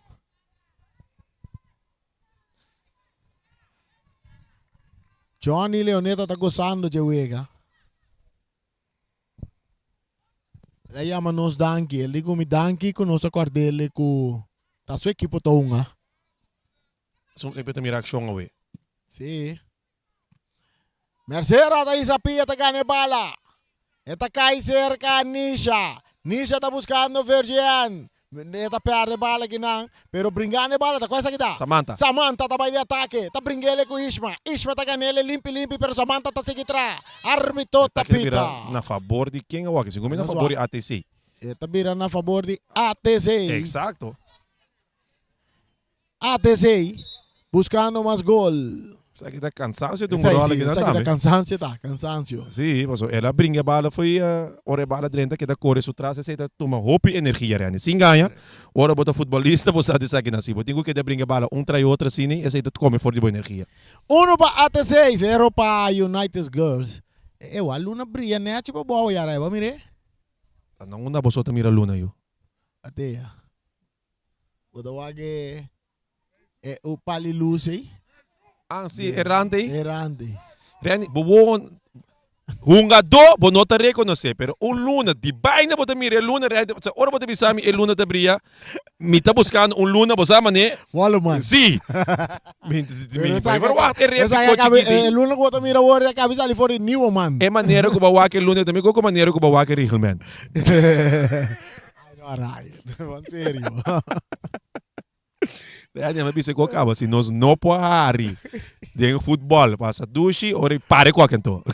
Johnny Leoneta ta gozando dje wega. El a yama nos danki. El di ku mi danki ku nos a kòrd'el ku ta su ekipo ta hunga. Soms ik ta mira akshon awe. Sí. Mercera ta hisa pia ta gana e bala. E ta kai serka Nisha. Nisha ta buskando Virgien. E ta perde e bala kinan. Pero bringando e bala ta kua esaki ta? Samantha. Samantha ta bai di atake. Ta bring'ele ku Ishma. Ishma ta gan'ele limpi limpi pero Samantha ta sigui tra. Arbitro Ta ta kere bira pita. na fabor di ken awor? Segun mi na fabor di ATC. E ta bira na fabor di ATC. Exacto. ATC buscando mas gol. Esaki ta cansancio di un rol aki Esaki ta cansancio ta, cansancio. Si, paso el a bringa e bala fo'i ora e bala drenta keda core su tras esey ta tuma hopi energia Randy. Sin gaña, ora bo ta futbolista bo sa di esaki nan si bo tin cu keda bringa e bala un tras otro asina esey ta come for di bo energia. Uno pa ATC, zero pa United Girls. Ewa luna bria nechi pa bo awe yara eba mire. Ta na unda boso ta mira luna yu? Atea. Bo ta wak e e u pali lus ei. Ah, si, e rand ei. E rand ei. Randy, bo won hungadó bo no ta rekonosé, pero un luna di baina bo ta mira e luna, Randy, sa ora bo ta bisa mi e luna ta bria, mi ta buskando un luna, bo sa manera? Wòlleman. Si. Mi, mi, mi verwacht e refi ko chikiti. E luna ku bo ta mira awor a kabi sali for di nieuwe man. E manera ku bo a wak e luna tambe koko manera ku bo a wak e reglement. Ay no Ryan, wan serio. Ryan mi bisa ku kaba si nos no por hari den futbol pasa dushi ora i pare ku akento.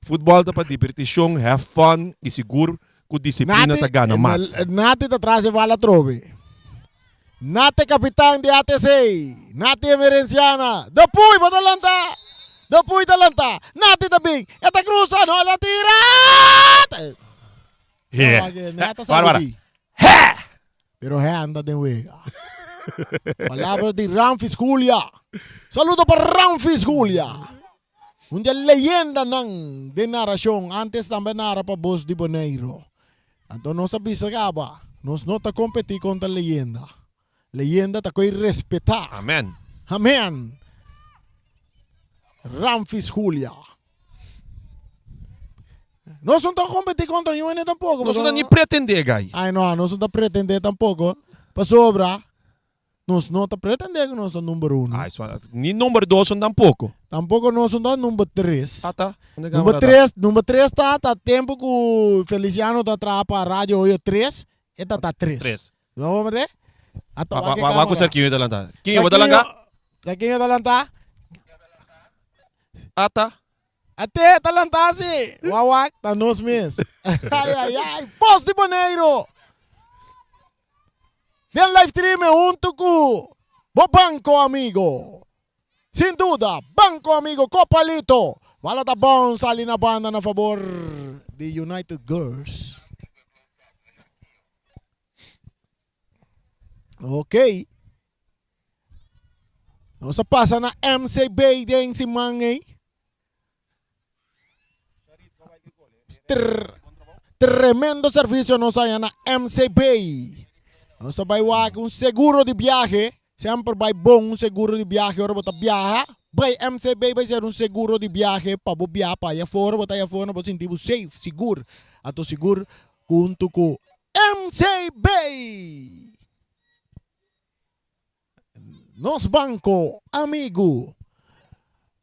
Futbol ta pa dibertishon, have fun i sigur ku disiplina ta gana mas. Nati ta tras e bala atrobe. Nati kapitan di ATC. Nati Emerenciana. De Puy bo ta lanta. De Puy ta lanta. Nati ta bin. E ta krusa. No, el a tira. He. Nata Para, para. sabi. Pero he anda den wega. Palabra di Ramfis Julia. Saludo pa Ramfis Julia. Un di e leyendanan den narashon. Antes tambe a nara pa Bos di Boneiro. Anto nos a bisa kaba, nos no ta kompetí kontra leyenda. Leyenda ta koe respetá. Amen. Amen. Ramfis Julia. Nos no ta kompetí kontra niun hende tampoko. Nos no ta ni pretendé, guy. Ay no, nos no ta pretendé tampoko. Pasobra Nos no ta pretendé ku nos ta number uno. Ay, swa, ni number dos son tampoko. Tampoko nos no ta number tres. Ata, unda Number camera ta? tres, number tres ta ta tempu ku Feliciano ta traha pa Radio Hoyo tres, e ta ta tres. Tres. Lo bo mete? Ata Wa, wak e wa, wa ku camera. Serkinho ta lanta. Kinho, bo ta langa? Serkinho ta lanta? Ata. Ate, ta lanta si. Wak wak, ta nos mes. Ay ay ay, Bos di Boneiru! Den live stream hunto cu bo Banco Amigo. Sin duda, Banco Amigo Copalito. Bala ta bon sali na banda na fabor di United Girls. Ok. Nos a pasa na MCB den siman ei. Tremendo servicio nos haya na MCB. Nos a bai wak un seguro di biahe. Semper bai bon un seguro di biahe ora bo ta biaha. Bai MCB bai ser un seguro di biahe pa bo biaha pa allá afora. Bo ta allá afora bo sinti bo safe, sigur. Anto sigur hunto cu MCB. Nos banco amigu.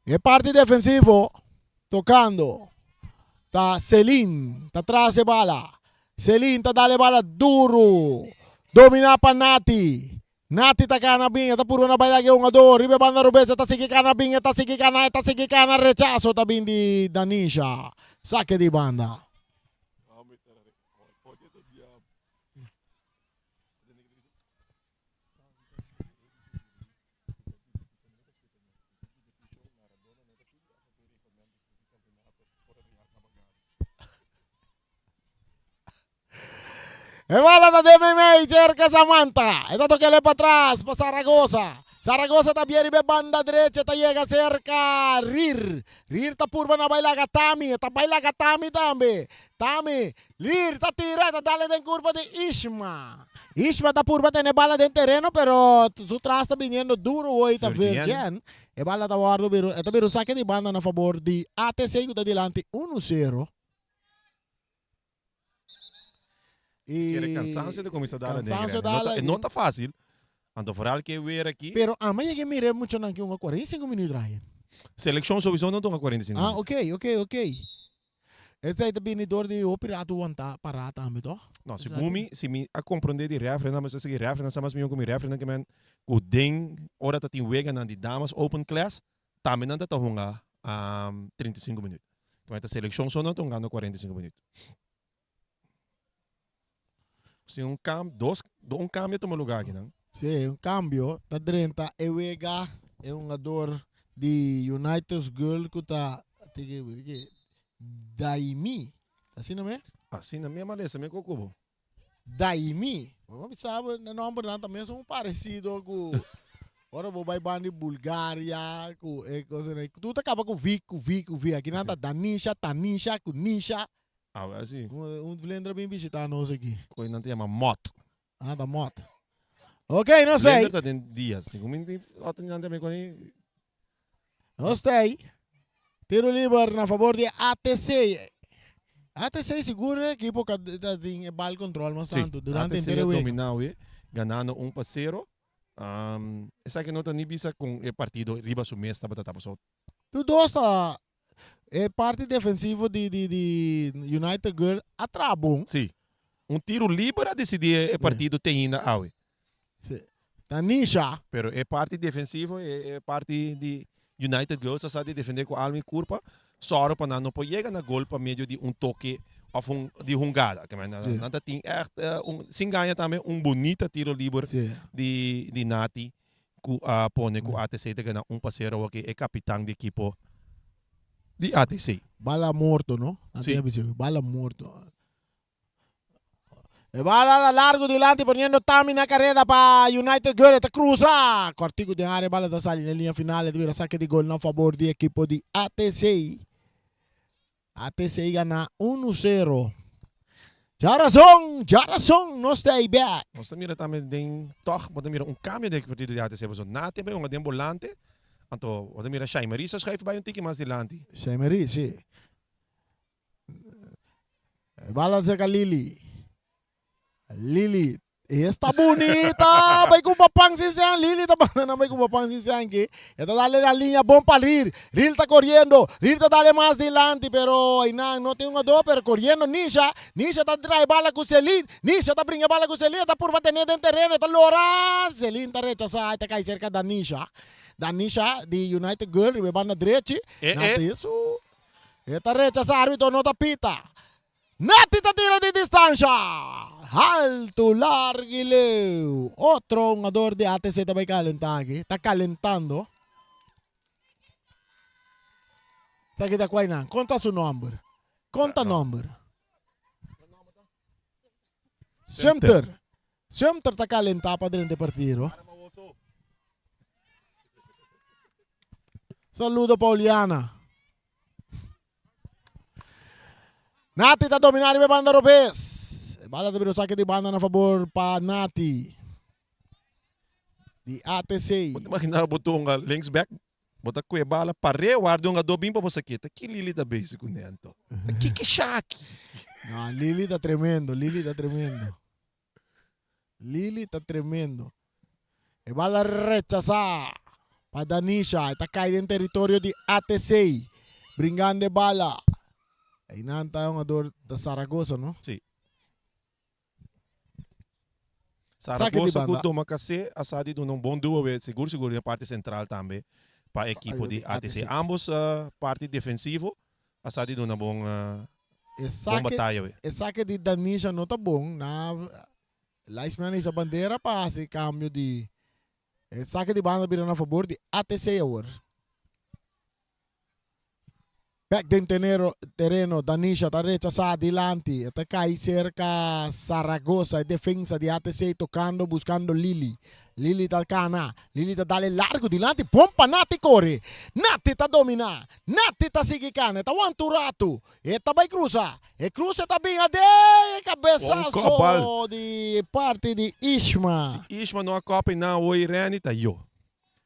E parti defensivo tocando ta Celin ta tras e bala. Celin ta dal e bala duro. Domina pa Nati. Nati ta cana bin e ta purba na bai lage hungador riba e banda rubes e ta sigui cana bin e ta sigui cana e ta sigui cana rechaso ta bin di Danisha. Sake di banda. E bala ta den meimei cerca Samantha. E ta tokele pa tras pa Zaragoza. Zaragoza ta bia riba e banda derecha ta yega cerca Rir. Rir ta purba na bai laga Tami. E ta bai laga Tami tambe. Tami Lir ta tira e ta dale den kurpa di Ishma. Ishma ta purba tene bala den tereno pero su tras ta biniendo duro hoy ta Virgen. E bala ta wordo bira e ta bira un sake di banda na fabor di ATC ku ta dilanti uno sero. E Kere cansancio ta cuminsa dal aden, Cansancio Rene. No dal ta, e no aden. ta facil. Anto vooral ke weer aki. Pero ama yega mira e muchanan ki hunga 45 minuut, Ryan. Seleccion sowieso no ta hunga 45 Ah, minuut. ok, ok, ok. E ta bini door di hopi rato wanta para tambe, toch? No, si Esaki. bumi, si mi a comprende di referee, mi sa sigui referee, sa mas mihó ku mi referee ke men ku den ora ta tin weganan di damas open class, tambe nan ta ta hunga um, 35 minuut. Ke men ta seleccion so nan ta hungando 45 minuut. Si un cam, dos, un cambio tuma lugar aki nan. Sí, un cambio. Ta drenta e wega e hungador di United Girl ku ta Daimi. Asina me? Asina me malesa me kokubo. Daimi. Bo bisa na nomber nan también son parecido ku ora bo bai bandi Bulgaria ku e cosa Tu ta kaba ku vi ku vi ku vi. Aki nan ta Danisha, Tanisha ku Nisha. Ah, wel si. Un vlindra bin bishita nos aki. Koe nan ta yama mot. Ah, ta mot. Ok, nos ta ei. Vlinder ta den dia. Si ku minti otro nan tambe koni. Nos ta ei. Tiro liber na favor di ATC. ATC sigur e ekipo ka ta tin e bal control mas Si, tanto durante ATC henter e a wega. domina awe, ganando un pa sero. Um, esaki no ta ni bisa con e partido riba su mes tabata ta paso. Tur dos ta E parti defensivo di di di United Girl a traha bon. Sí. Un tiro liber a decidí e partido te ainda awe. Sí. Tanisha. Pero e parti defensivo, e e parti di United Girls a sa di defende ku alma i kurpa, sòru pa nan no por yega na gol pa medio di un toke òf un di hungada. Ke men Sí. nan ta tin ègt un sin gaña tambe un bunita tiro liber Sí. di di Nati ku a pone ku ATC ta gana un pa sero awor ki e kapitan di ekipo di ATC. Bala morto, no? Nan Sí. tin a bisa, bala morto. E bala da largo dilanti poniendo Tami na carrera pa United Girl. Ta cruza. Cortico den área, bala ta sali na linea final. E ta bira saque di gol na favor di equipo di ATC. ATC gana 1-0. Djarason, djarason, nos ta ei bek. Nos ta mira tambe den tòg bo ta mira un kambio den e partido di ATC pasobra Nati a bai hunga den bolante anto bo ta mira Shaimarie sa schuif bai un tiki mas dilanti. Shaimarie, si. E bala cerca Lily. Lily, esta bunita, bai cu papan sin sean, Lily ta banda bai cu papan sin sean ki. E ta dale la linea bon pa Ril. Ril ta coriendo, Ril ta dale mas dilanti, pero einan no tin un ado, pero coriendo Nisha, Nisha ta draai bala cu Celine, Nisha ta bringa bala cu Celine, ta purba tene den tereno, ta lora, Celine ta rechasa, e ta cay cerca Danisha. Danisha di United Girl riba e banda drechi, Eh, nan eh. ta su, e ta rechasa, arbitro no ta pita. Nati ta tira di distansha. Haltu, largu i leu. Otro hungador di ATC ta bai kalentá aki. Ta kalentando. Esaki ta kuai nan? Konta su nòmber. Konta nòmber. Sumter. Sumter ta kalentá pa drenta e partido. Saludo pa Oliana. Nati ta domina riba e banda robes. E bala ta bira un sake di banda na fabor pa Nati. Di ATC. Bo ta imagina bo ta hunga linksback, bo ta kue bala pare warda un hungador bin pa bo saketa. Ki Lili ta bezig ku ne anto? Ta kiki shaki? No, Lili ta tremendo, Lili ta tremendo. Lili ta tremendo. E bala rechasá pa Danisha. E ta kai den teritorio di ATC. Bringando e bala. Einan ta e hungador da Zaragoza, no? Sí. Saque di Zaragoza ku banda. Domacassé a sa di duna un bon duo we, sigur sigur den parti sentral tambe pa ekipo di ATC. ATC. Ambos parti defensivo a sa di duna bon E bon saque, bataya we. e saque di Danisha no ta bon. Na Lijstman hisa bandera pa hasi cambio di e saque di banda bira na fabor di ATC awor. Bek den tenero, tereno, Danisha ta rechasá dilanti. E ta kai serka Zaragoza, e defensa di ATC tokando, buskando Lili. Lili ta kana, Lili ta dale largu dilanti, bon pa Nati kore. Nati ta dominá, Nati ta sigui kana, e ta wanta un ratu. E ta bai krusa, e krusa ta bin aden, e Bon kabesaso kòpal. di parti di Ishma. Si Ishma no a kòp einan hoy Renny ta yo.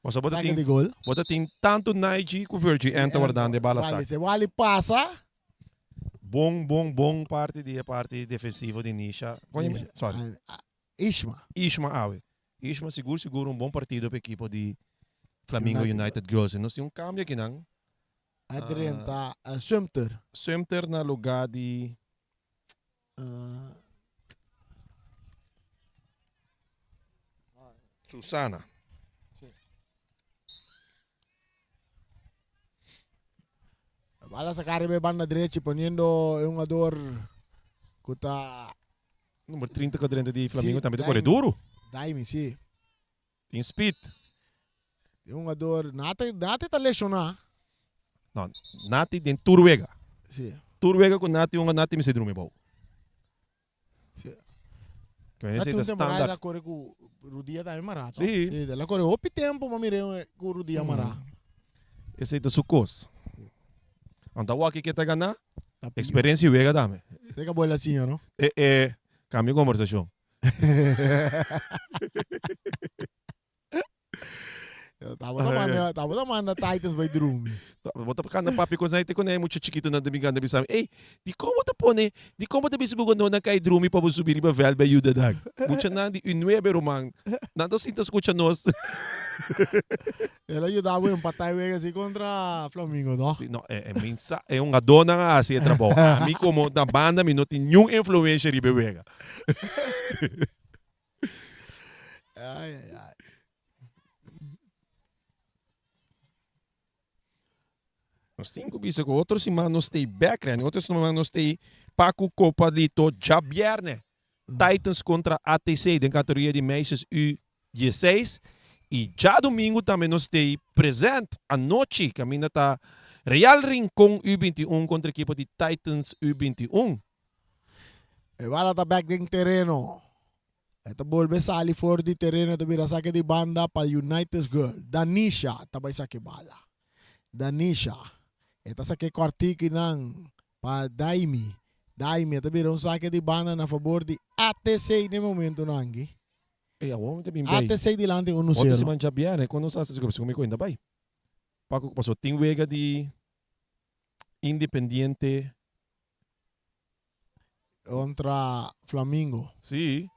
Pasobra bo ta Saque tin di gol. bo ta tin tantu Nige ku Virgie N ta wardando e bala Wally, sak. se Wally pasa. Bon, bon, bon parti di e parti defensivo di Nisha. Sorry. Ishma. Ishma awe. Ishma sigur sigur un bon partido pa ekipo di Flamingo United Girls. Nos tin un cambio akinan. A drenta Sumter. Sumter na lugar di Susana. Bala saca riba e banda drechi poniendo e hungador cu ta Number 30 cu drenta di Flamingo tambe ta core duro. Daimi, si. Tin speed. E hungador Nati, Nati ta lesiona. No, Nati den tur wega. Si. Tur wega cu Nati hunga Nati mester drumi bou. Si. Cu esey ta standard. El a core cu rudia tambe mara toch? Si. Si, el a core hopi tempo ma mire cu rudia mara. Esey ta su cos. Anto awor aki ke ta gana? Experiencia y wega tambe. Te cabo el a siña no? Eh eh, cambia conversacion. Tabata manda, tabata manda Titans bai drumi. Bo ta kanda papia ku esei te ku e mucha chikitonan ta bin kanda bisa mi, ey, dikon bo ta pone, dikon bo ta bisa bo no nan kai drumi pa bo subi riba vèlt bai yuda nan? Muchanan di U nuebe ruman, nan ta sinta skucha nos. El a yuda bo empatá e wega así kontra Flamingo, no? Si, no, e, e min sa, e hungadónan a hasi e trabou. Ami komo na banda mi no tin niun influensha riba e wega. Ai, ai, ai. Nos tin ku bisa ku otro siman nos stay back, Randy. Otro siman nos stay pa ku Copa Lito djabierne. Titans kontra ATC den kategoria di meisjes U16. I djadumingu tambe nos stay present anochi kaminda ta Real Rincon U21 kontra ekipo di Titans U21. E bala ta bek den tereno. E ta bolbe sali for di tereno e ta bira sake di banda pa United Girl. Danisha ta bai sake bala. Danisha. E ta sake kòrtiki nan pa Daimi. Daimi e ta bira un sake di banda na fabor di ATC den momentunan aki. Ey, awor mi ta bin bay. ATC dilanti unu Otro sero. siman djabièrnè, kon nos hasi segun mi kuenta bay. Paku pasobra tin wega di Independiente. Contra Flamingo. Sí.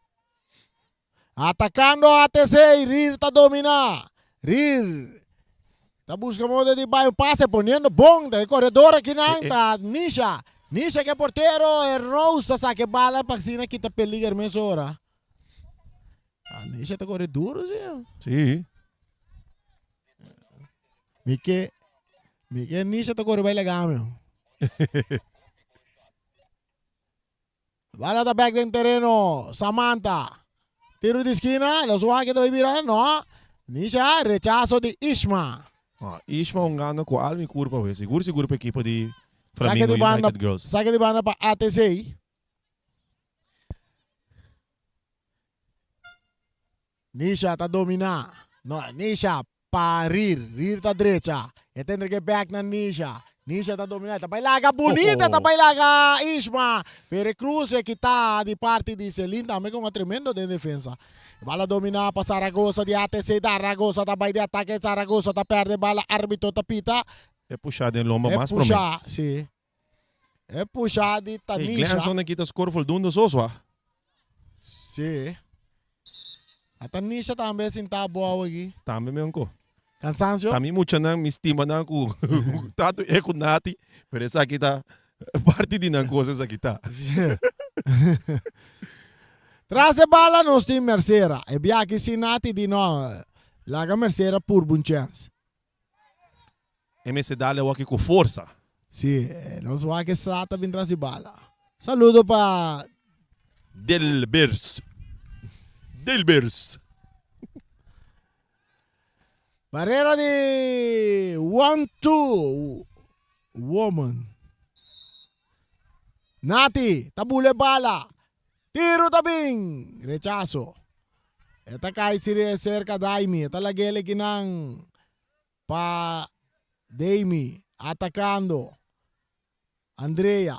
Atacando ATC, Rir ta domina. Rir ta busca modo di bai un pase poniendo bon ta e corredor aki nan ta Nisha. Nisha ke portero e Rose ta saca e bala pa asina kita peliger mesora. Ah, Nisha ta corre duro si. Sí. Mi ke mi ke Nisha ta corre bai laga mi. Bala ta back den tereno. Samantha. Tiro di skina. Los wak ta bira. No. Nisha. Rechazo di Ishma. Ah, Ishma un gana ku alma i kurpa we. Sigur sigur pa ekipo di Sake Flamingo di banda, United Girls. sake di banda pa ATC. Nisha ta domina. No, Nisha pa Rir. Rir ta drecha. E ta entrega back na Nisha. Nisha ta domina. Ta bai laga bunita. Ta bai laga Ishma. Pero e cruce kita di parti di Celine tambe con un tremendo den defensa. E bala domina pa Zaragoza di ATC. Zaragoza ta bai di atake. Zaragoza ta perde bala. Arbitro ta pita. E pusha den lomba E mas prome. pusha, si. E pusha di Hey, Tanisha. Glenson aki ta score voldoende sos wa. Si. A Tanisha tambe sinta abou aki. Tambe mi anko. Cansancio? Ta mi muchanan, mi stima nan ku tantu e ku Nati, pero esaki ta parti di nan kos esaki ta. Tras e bala nos tin Mercera. E biaha si Nati di no, laga Mercera purba un chens. E mester dal e waki ku forsa. Si, nos wak e sa ta bin tras di bala. Saludo pa. Delbers. Delbers. Barera di one two woman. Nati ta bula e bala. Tiro ta bin. Rechaso. E ta kai serka Daimi. E ta lag'el ekinan pa Daimi. Atakando. Andrea.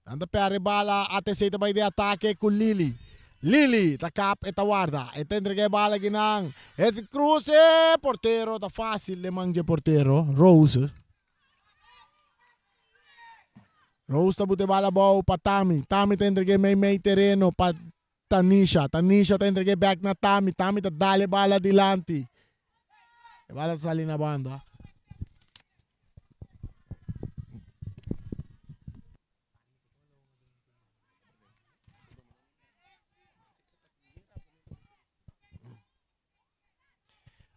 Nan ta perde bala. ATC ta bai den atake ku Lili. Lili ta kap e ta warda. E ta entrega e bala kinan. E kruse. Portero ta fasil den man dje portero. Rose. Rose ta bute bala abou pa Tami. Tami ta entreg'é mei mei tereno pa Tanisha. Tanisha ta entreg'é bèk na Tami. Tami ta dal e bala dilanti. E bala ta sali na banda.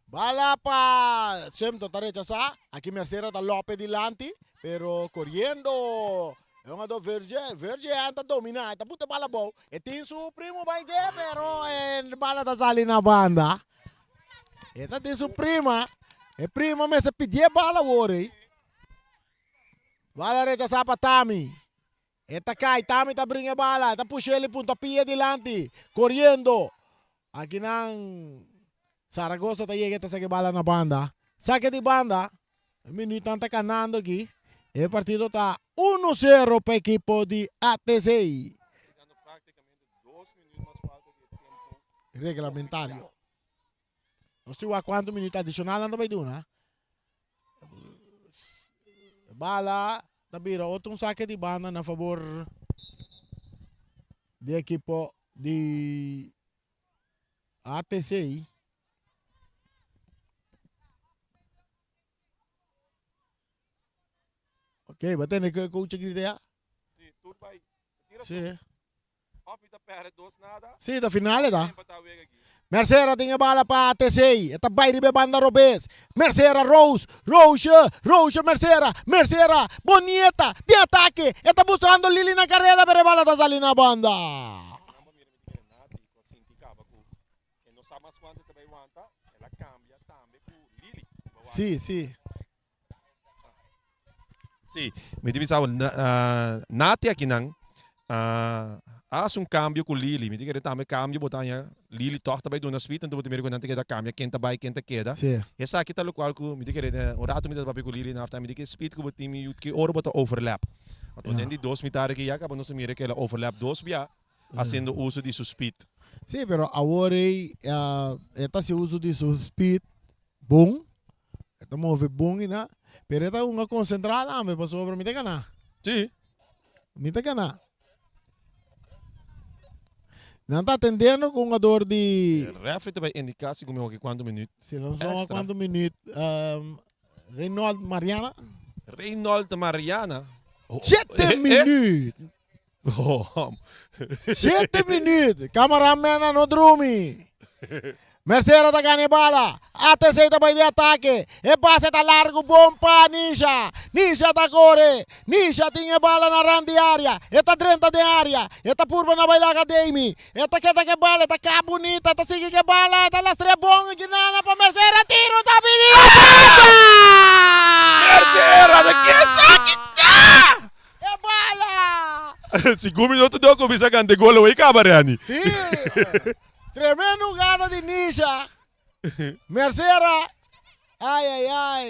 Bala pa Sumter ta rechasá. Aki Mercera ta lope dilanti, pero koriendo e hungadó Virgil. Virgil ta dominá, e ta buta e bala abou. E tin su primo bai dje, pero e bala ta sali na banda. E ta tin su prima. E prima mester pidié bala awor ei. Bala rechasá pa Tami. E ta kai, Tami ta bringa e bala, e ta pusha el i punta pia dilanti, koriendo. Akinan Zaragoza ta yega e ta saka e bala na banda. Sake di banda, e minuutnan ta kanando aki. E partido ta uno sero pa ekipo di ATC. Reglamentario. Nos tin wak kuantu minuut adishonal nan ta bai duna. Bala ta bira otro un sake di banda na fabor di ekipo di ATC. Ok, bo tende ke coach a grita ya? Sí, tur bai. Tira Sí. Of mi ta perde dos nada. Sí, ta final e ta. Mercera tin e bala pa ATC. E ta bai riba e banda robes. Mercera, Rose, Rose, Rose, Mercera, Mercera, Bonieta, den atake. E ta buscando Lili na careda, pero e bala ta sali na banda. Sí, sí. Sí, mi ta bisa bo, Nati akinan a hasi un kambio ku Lili. Mi ta kere tambe kambio bo ta haña Lili tòg ta bai duna speed, anto bo ta mira ku nan ta keda kambia ken ta bai ken ta keda. Esaki ta lokual ku mi ta kere un ratu mi ta papia ku Lili na halftime, mi di ke speed ku bo tin mi ki ora bo ta overlap. Anto den di dos mitar aki ya kaba nos a mira ku el a overlap dos bia hasiendo uso di su speed. Sí, pero awor ei e ta hasi uso di su speed bon. E ta move bon i na, pero e ta hunga konsentrá tambe pasobra mi ta ganá. Sí. Mi ta ganá. Nan ta atendiendo ku hungador di. E refri ta bai indiká si ku mi hoki kuantu minüt. Si no sa kuantu minüt. Um, Reynold Mariana. Reynold Mariana. Shete minüt. Shete minuut. Cameraman no drumi. Mercera ta gana e bala. ATC ta bai di atake. E pase ta largo bon pa Nisha. Nisha ta kore. Nisha tin e bala na rand di area. E ta drenta den area. E ta purba na bai laga Damy. E ta keda ku e bala. E ta ka bunita. E ta sigui ku e bala. E ta lastra e bon. Ginana pa Mercera. Tiro ta bini. Mercera ta kesa kita. E bala! Segun mi no ta dor cuminsa canta e gol awey caba Renny. Sí! Tremendo jugada di Nisha. Mercera. Ay ay ay.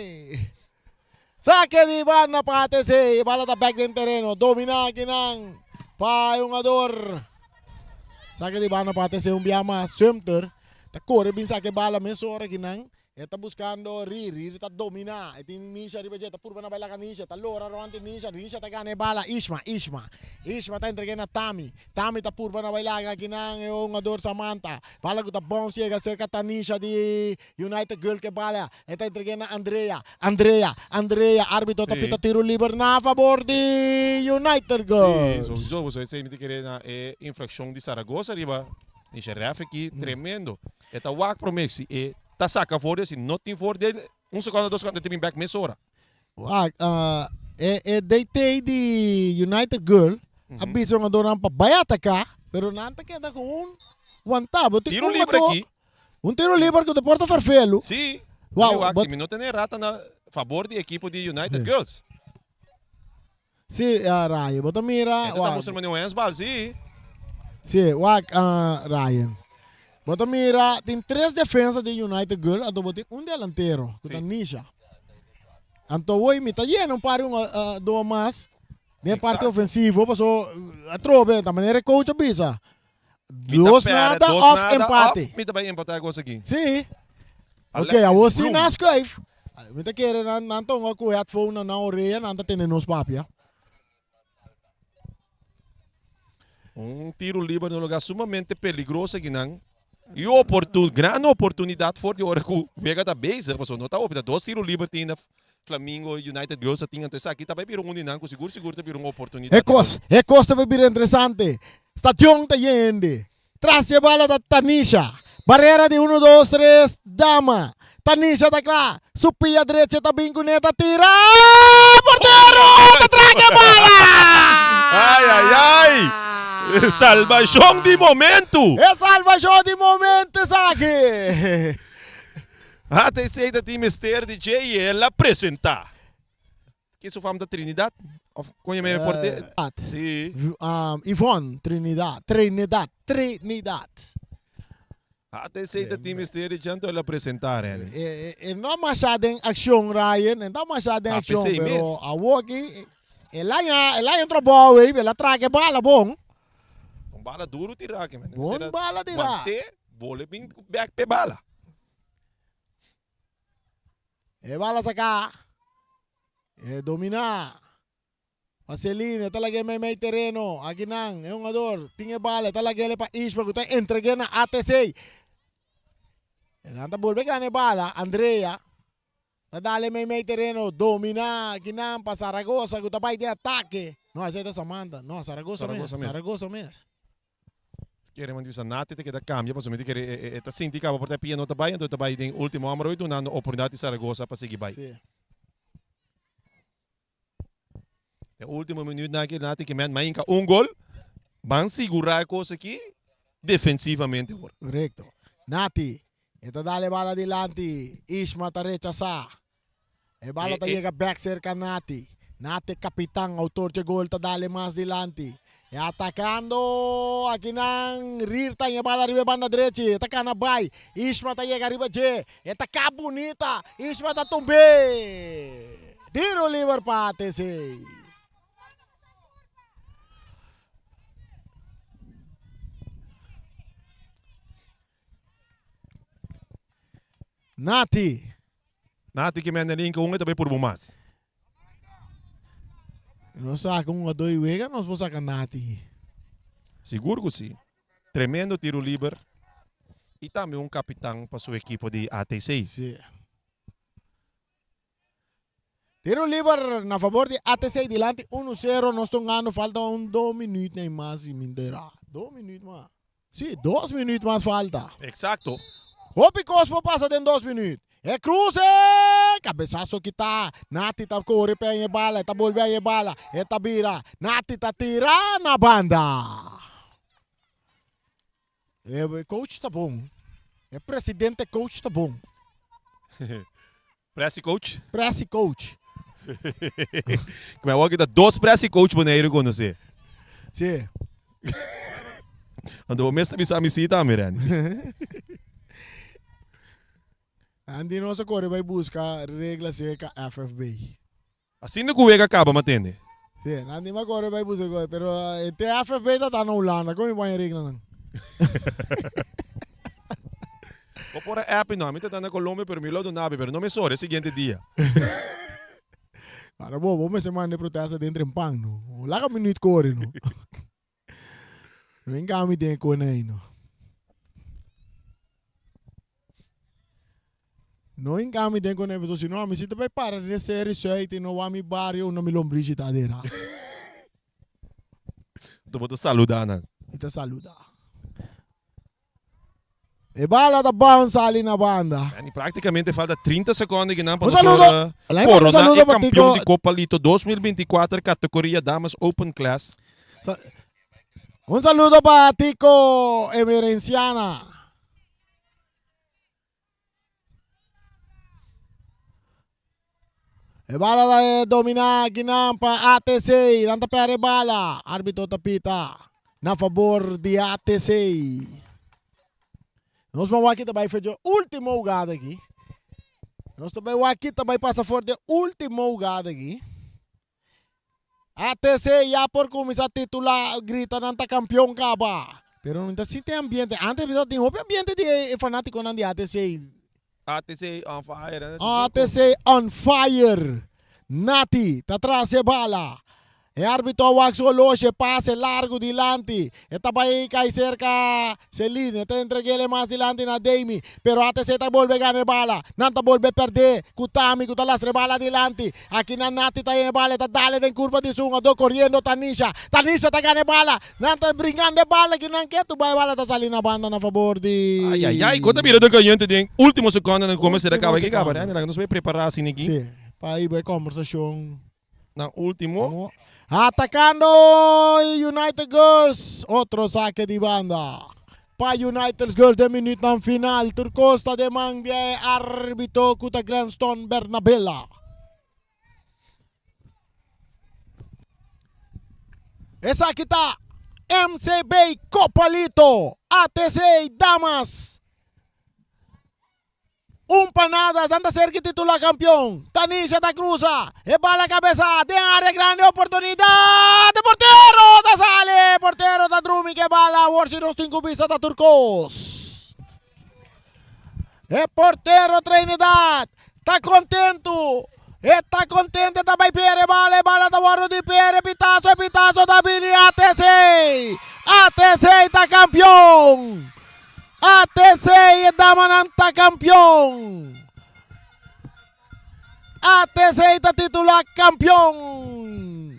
Saque di banda pa ATC. E bala ta back den tereno. Domina akinan pa e hungador. Saque di banda pa ATC un bia mas. Sumter ta core bin saca e bala mesora akinan. E ta buskando Riri, Riri ta dominá, e tin Nisha riba dje, ta purba na bai laga Nisha, ta lora rònt di Nisha, Nisha ta gana e bala, Ishma, Ishma, Ishma ta entreg'é na Tami, Tami ta purba na bai laga akinan e hungador Samantha, bala ku ta bounce yega serka Tanisha di United Girl ke bala, e ta entreg'é na Andrea, Andrea, Andrea, arbitro ta pita tiro liber na fabor di United Girls. Sí, sowieso, pasobra esei mi ta kere na e infrakshon di Zaragoza riba Nisha, rèfri aki tremendo. E ta wak promé si e ta saka for di si no tin for di un sekondo dos sekondo e ta bin bek mesora. Wak, e e DT di United Girl a bisa hungadornan pa bai ataká, pero nan ta keda ku un wantá. Bo tin Tiro un libre hungadó, aki. un tiro liber ku ta por ta ferfelu. Sí. Wou, Wak, but- si mi no tene rata na fabor di ekipo di United Girls. Sí, Ryan, bo ta mira. E ta mustra manera un handsbal, sí. Sí, wak, Ryan. Bo ta mira, tin tres defensa di United Girl, anto bo tin un delantero, ku ta Nisha. Anto woi, mi ta yena un par di un do mas den parti ofensivo, paso atrobe, ta manera e coach a bisa. Dos nada of empate. Mi ta bai empatá e kos aki. Sí. Ok, awor si nan schuif. Mi ta kere nan nan ta hunga ku headphone na nan orea, nan ta tende nos papia. Un tiro liber na un lugar sumamente peligroso akinan. Y oportun, gran oportunidad for di ora cu wega ta bezig, pasobra no ta hopi, ta dos tiro liber tin na Flamingo United Girls a tin, anto esaki ta bay bira un di nan cu sigur sigur ta bira un oportunidad. E cos, e cos ta bay bira interesante. Stadion ta yende. Tras dje bala ta Tanisha. Barrera di uno, dos, tres, dama. Tanisha ta cla. Su pia drecha ta bin cune ta tira. Portero ta traga e bala! Ay, ay, ay! Salvacion di momento! E salvacion di momento esaki! ATC ta tin mester di dje y el a presenta. Ke su fam ta Trinidad? Of kon yama e porte? Si. Yvonne Trinidad, Trinidad, Trinidad. ATC ta tin mester di dje anto el a presenta Renny. E no masha den accion Ryan, e no masha den accion pero awor aki el a el a entra bou ey, el a traga e bala bon. Un bala duro tira aki man. Bon bala tira. Wante, bole bin bek p'e bala. E bala saká. E dominá. Pa Celine, e ta lag'é meimei tereno. Akinan, e hungador tin e bala, e ta lag'é pa Ishma ku ta entreg'é na ATC. E nan ta bolbe gana e bala. Andrea ta dale meimei tereno. Dominá akinan pa Zaragoza ku ta bai den atake. No, esei ta Samantha. No, Zaragoza mes. Zaragoza mes. Kere man di bisa Nati ta keda cambia pasobra mi ta kere e ta sinti caba por ta e pia no ta bay anto e ta bay den ultimo homber hoy dunando oportunidad di Zaragoza pa sigui bay. Sí. Den ultimo minuutnan aki Nati ke men mainka un gol ban sigura e cos aki defensivamente awor. Correcto. Nati e ta dal e bala dilanti Ishma ta rechasa. E bala ta yega bek serka Nati. Nati kapitan, outor dje gol ta dale mas dilanti. E atakando akinan Rirta e bala riba e banda drechi. E ta kana bai. Ishma ta yega riba dje. E ta ka bunita. Ishma ta tumbe. Tiro liber pa ATC. Nati. Nati ki mende linka un e ta bay purba un mas. Nos saka un a doi wega nos por saka Nati. Sigur ku si. Tremendo tiro liber y tambe un kapitan pa su ekipo di ATC. Si. Tiro liber na favor di ATC dilanti uno sero nos ta hungando falta un dos minuut nei mas y mindera. Dos minuut mas. Si, dos minuut mas falta. Exacto. Hopi cos por pasa den dos minuut. E cruce! Cabezazo kita. Nati ta core pe e bala, e ta bolbe e bala, e ta bira. Nati ta tira na banda. E coach ta bon. E presidente coach ta bon. Presi coach? Presi coach. Como awor kita dos presi coach Boneiru conoce. Sí. Anto bo mes ta bisa mi sí tambe, Randy. Andy nos a corre bai busca regla cerca FFB. Asina cu wega caba ma tende. Sí, Andy ma corre bai busca, pero eh, te FFB ta na Hulanda, como mi pone regla nan? Bo por a app no, mi ta na Colombia pero mi lo duna pero no me sore siguiente dia. Para bo, bo mester manda e protesta den trempan no. Laga minuut kore no. No inga mi den konei no. No inga mi den konei pasobra si no ami si ta bai para den seri suite y no wak mi bario unda mi lombrishi ta adera. Anto bo ta saluda nan. Mi ta saluda. E bala ta bounce sali na banda. Yani prácticamente falta 30 seconden kinan pa Un nos saludo. por eh, Alai manda un corona saludo e pa campeón Tico. di Copa Lito 2024 categoría Damas Open Class. Sa- Un saludo pa Tico Emerenciana. E bala ta eh, domina akinan pa ATC. Nan ta perde bala. Arbitro ta pita na favor di ATC. Nos ban wak ta bai for de ultimo hugada aki. Nos ta bai wak ta bai pasa for de ultimo hugada aki. ATC ya por cuminsa titula grita nan ta campeon caba. Pero no ta sinti ambiente. Antes bisa tin hopi ambiente di e fanaticonan di ATC. ATC on fire. ATC on fire. Nati ta tras e bala. E arbitro a wak su oloshi, pase largu dilanti. E ta bai kai serka Celine, e ta entreg'el e mas dilanti na Damy, pero ATC ta bolbe gana e bala. Nan ta bolbe pèrdè ku Tami ku ta lastra e bala dilanti. Aki nan Nati ta yen e bala, e ta dale den kurva di su hungadó koriendo Tanisha. Tanisha ta gana e bala, nan ta bringando e bala ki nan ke tuba e bala ta sali na banda na fabor di. Ayayay, kon ta bira den kayente den ultimo sekondanan ku kome sera kaba ki kaba, Randy laga nos bai prepará asina aki. Sí, pa hiba e kombersashon. Na ultimo. Atacando United Girls. Otro saque di banda. Pa United Girls den minuutnan final. Tur cos ta den man di e arbitro cu ta Glenston Bernabela. Esaki ta MCB Copalito ATC Damas. Un pa nada, nan ta serki titula kampion. Tanisha ta krusa, e bala kabesa den area grandi, oportunidat, e portero ta sali, portero ta drumi ke bala, awor si nos tin ku bisa ta tur kos. E portero Trinidad ta kontentu, e ta kontento, e ta bai pier e bala, e bala ta wòrdu di pier, e pitaso, e pitaso ta bini ATC, ATC ta kampion. ATC e damanan ta kampion. ATC ta titulá kampion.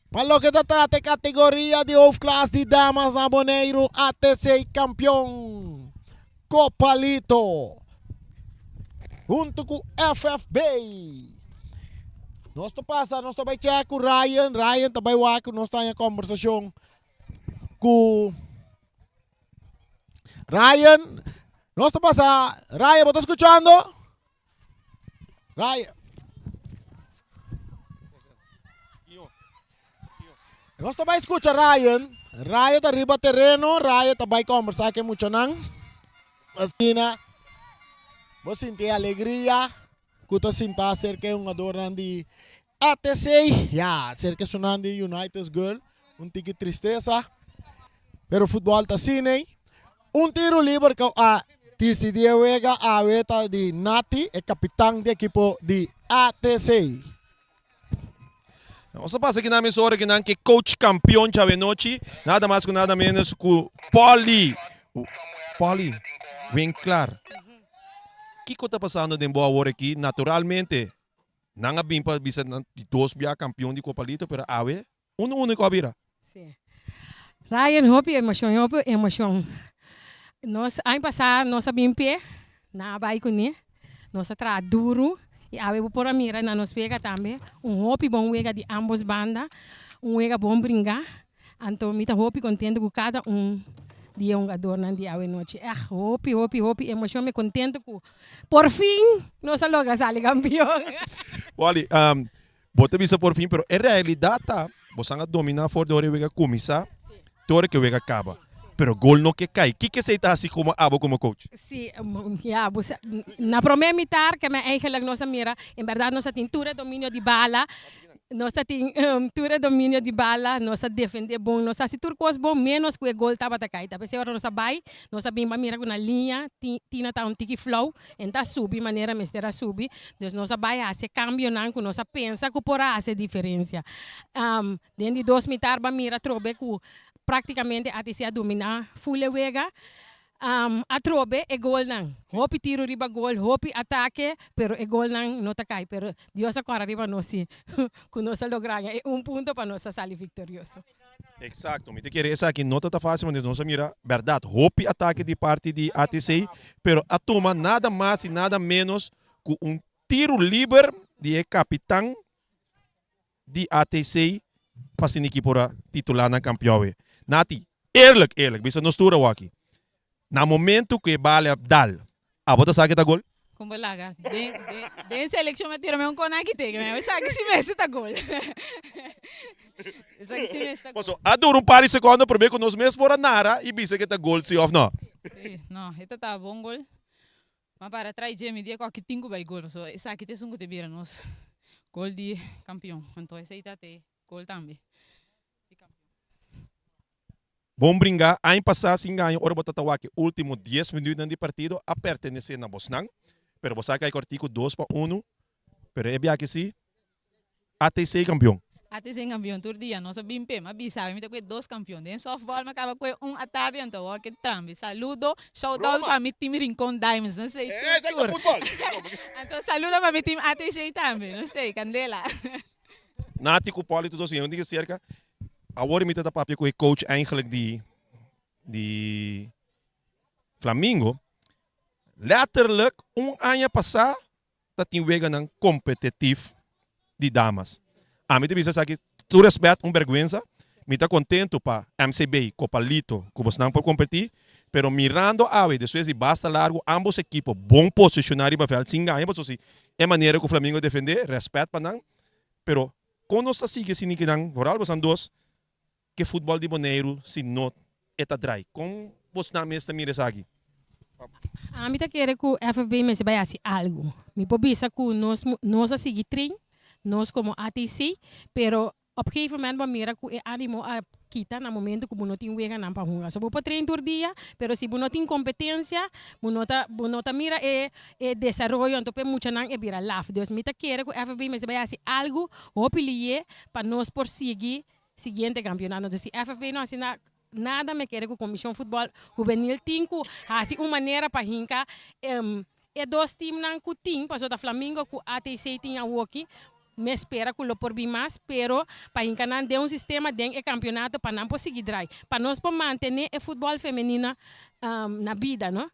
Pa loke ta trata e kategoria di hoofdklas di damas na Boneiru, ATC kampion. Kopalito huntu ku FFB. Nos ta pasa, nos ta bai chèk ku Ryan. Ryan ta bai wak ku nos ta haña kombersashon ku Ryan, nos ta pasa. Ryan, bo ta escuchando? Ryan. Nos ta bai escucha Ryan. Ryan ta riba tereno. Ryan ta bai conversa ke muchanan. Asina, bo sinti alegria ku ta sinta acerca e hungadornan di ATC. Ya, acerca esunnan di United Girl. Un tiki tristesa. Pero futbol ta asina ei. Un tiro liber ku a disidí e wega awe ta di Nati, e kapitan di ekipo di ATC. Nos a pasa kinan mes ora kinan ke coach kampion djawe nochi, nada mas ku nada menos ku Polly, Polly Winklaar. Kiko ta pasando den bo awor aki? Naturalmente nan a bin pa bisa nan di dos bia kampion di Kopalito, pero awe Unu unu ku a bira. Sí. Ryan, hopi emocion, hopi emocion. Nos aña pasá nos a bin pie, nan a bai kuné. Nos a traha duru i awe bo por a mira na nos wega tambe un hopi bon wega di ambos banda, un wega bon bringá. Anto mi ta hopi kontento ku kada un di e hungadornan di awe nochi. Ègt hopi, hopi, hopi emocion. Mi kontento ku por fin nos a logra sali kampion. Wally, Bo ta bisa por fin, pero e realidad ta, bosan a domina for di ora e wega cuminsa te ora cu e wega caba. Pero gol no ke cay. Kiko esey ta haci como abo como coach? Si, ya, bo sa, na prome mitar ke men eigenlijk nos a mira, en berdad nos a tin tur e dominio di bala, nos ta tin tur e dominio di bala, nos a defende bon, nos a haci tur cos bon menos cu e gol tabata cay. Ta pesey ora nos a bay, nos a bin pa mira cu na liña Tina ta un tiki flauw, En ta subi manera mester a subi, dus nos a bai hasi e kambionan ku nos a pensa ku por a hasi e diferensia. Den di dos mitar bo a mira atrobe ku praktikamente ATC a dominá ful e wega. Atrobe e golnan, hopi tiro riba gol, hopi atake, pero e golnan no ta kai. Pero Dios a kòrda riba nos si ku nos a logra haña e un punto pa nos a sali viktorioso. Exacto, mi ta kere esaki no ta ta facil want nos a mira berdad hopi atake di parti di ATC pero a tuma nada mas y nada menos cu un tiro liber di e capitan di ATC pa asina ekipo por a titula nan campeon. Nati, eerlijk eerlijk bisa nos tur awaki Na momento ku e bale a dal, abo ta sa ke ta gol? Kon bo laga? Den, den, den selekshon mi a tira mi un konaki teken, mi a sa ke si mester ta gol. Mi sa ke si mester ta gol. Paso, a dura un par di sekondo promé ku nos mes por a nara i bisa ke ta gol si òf no. Sí, no, e ta ta bon gol. Ma para trai dje mi di e koki tin ku bai gol, pasobra esaki ta esun ku ta bira nos gol di kampion. Anto esei ta te gol tambe di kampion. Bon bringá, aña pasá sin gaña ora bo ta ta wak e último dies minuutnan di partido a pertenesé na bosnan, pero bo sa kai kòrtiku dos pa unu, pero e biaha si ATC kampion. ATC kampion tur dia, nos a bin p'e, m'a bisa mi ta kue dos kampion den softball, m'a kaba kue un atardi anto awor ke tambe. Saludo, shout out pa mi team Rincon Diamonds, nos ei tur tur. Anto saludo pa mi team ATC tambe, nos ei, kandela. Nati ku Polly tur dos bien di serka, awor mi ta ta papia ku e coach eigenlijk di di Flamingo, letterlijk un aña pasá ta tin weganan kompetitief di damas. Ami ta bisa esaki tur respet un berguensa, mi ta contento pa MCB, Copalito cu bosnan por competi, pero mirando awe despues di basta largo ambos ekipo bon posiciona riba veld sin gaña pasobra si e manera cu Flamingo a defende, respet pa nan, pero con nos ta sigui asina kinan vooral bosnan dos ke futbol di Boneiru si no e ta drai. Kon bosnan mes ta mira esaki? Ami ta kere ku FFB mester bai hasi algu. Mi por bisa ku nos nos a sigui train, nos komo ATC, pero op gegeven moment bo a mira ku e animo a kita na momento ku bo no tin weganan pa hunga. So bo por train tur dia, pero si bo no tin kompetensia, bo no ta bo no ta mira e e desaroyo, anto pa e muchanan e bira laf. Dus mi ta kere ku FFB mester bai hasi algu hopi liye pa nos por sigui Siguiente campeonato. Entonces si FFB no haci na nada me kere cu Comision Futbol Juvenil tin cu haci un manera pa hinca e dos teamnan cu tin, pasobra ta Flamingo cu ATC tin awoki, me spera cu lo por bin mas, pero pa hinca nan den un sistema den e campeonato pa nan por sigui draai, pa nos por mantene e futbol femenino na bida, no.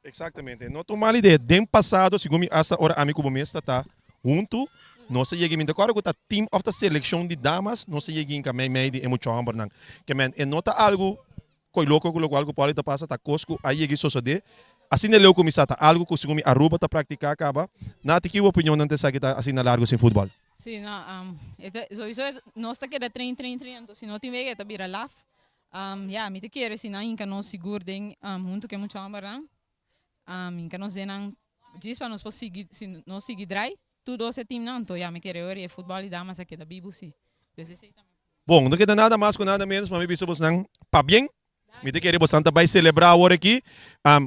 Exactamente. No ta un mal idea. Den pasado, segun mi hasta ora ami cu bo mes ta ta huntu, nos a yega, mi ta acorda cu ta team of ta seleccion di damas, nos a yega hinca mei mei di e mucha hombernan. Ke men, e no ta algo coy loco cu locual cu por ta pasa, ta cos cu a yega y sosode. Asina leu cu mi sa, ta algo cu segun mi Aruba ta practica caba. Nati, ki bo opinionnan ta esaki ta asina largo sin futbol? Sí, no, e ta, sowieso nos ta keda train, train, train, anto si no tin wega e ta bira laf. Ya, mi ta kere si nan hinka nos sigur den huntu ku e mucha hòmbernan. Hinka nos den nan djis pa nos por sigui, si nos sigui drai tur dos e timnan, anto ya mi kere ora e futbòl di damas a keda bibu si. Dus esei tambe. Bon, no keda nada mas ku nada menos pa mi bisa bosnan pabien. Mi ta kere bosnan ta bai selebrá awor aki.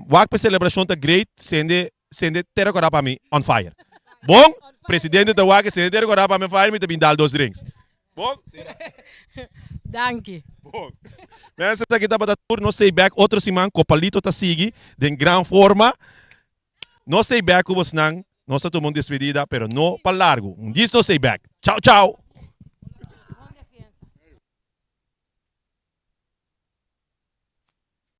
Wak pa e selebrashon ta great, sende sende tera kora pa mi on fire. Bon, presidente ta wak sende tera kora pa mi on fire, mi ta bin dal dos drinks. Bon, sera. Danki. Bon. Mensen, esaki tabata tur. Nos stay back otro siman. Copalito ta sigui den gran forma. Nos stay back ku bosnan. Nos ta tuma un despedida, pero no pa largu. Un dies nos stay back. Chao, chao.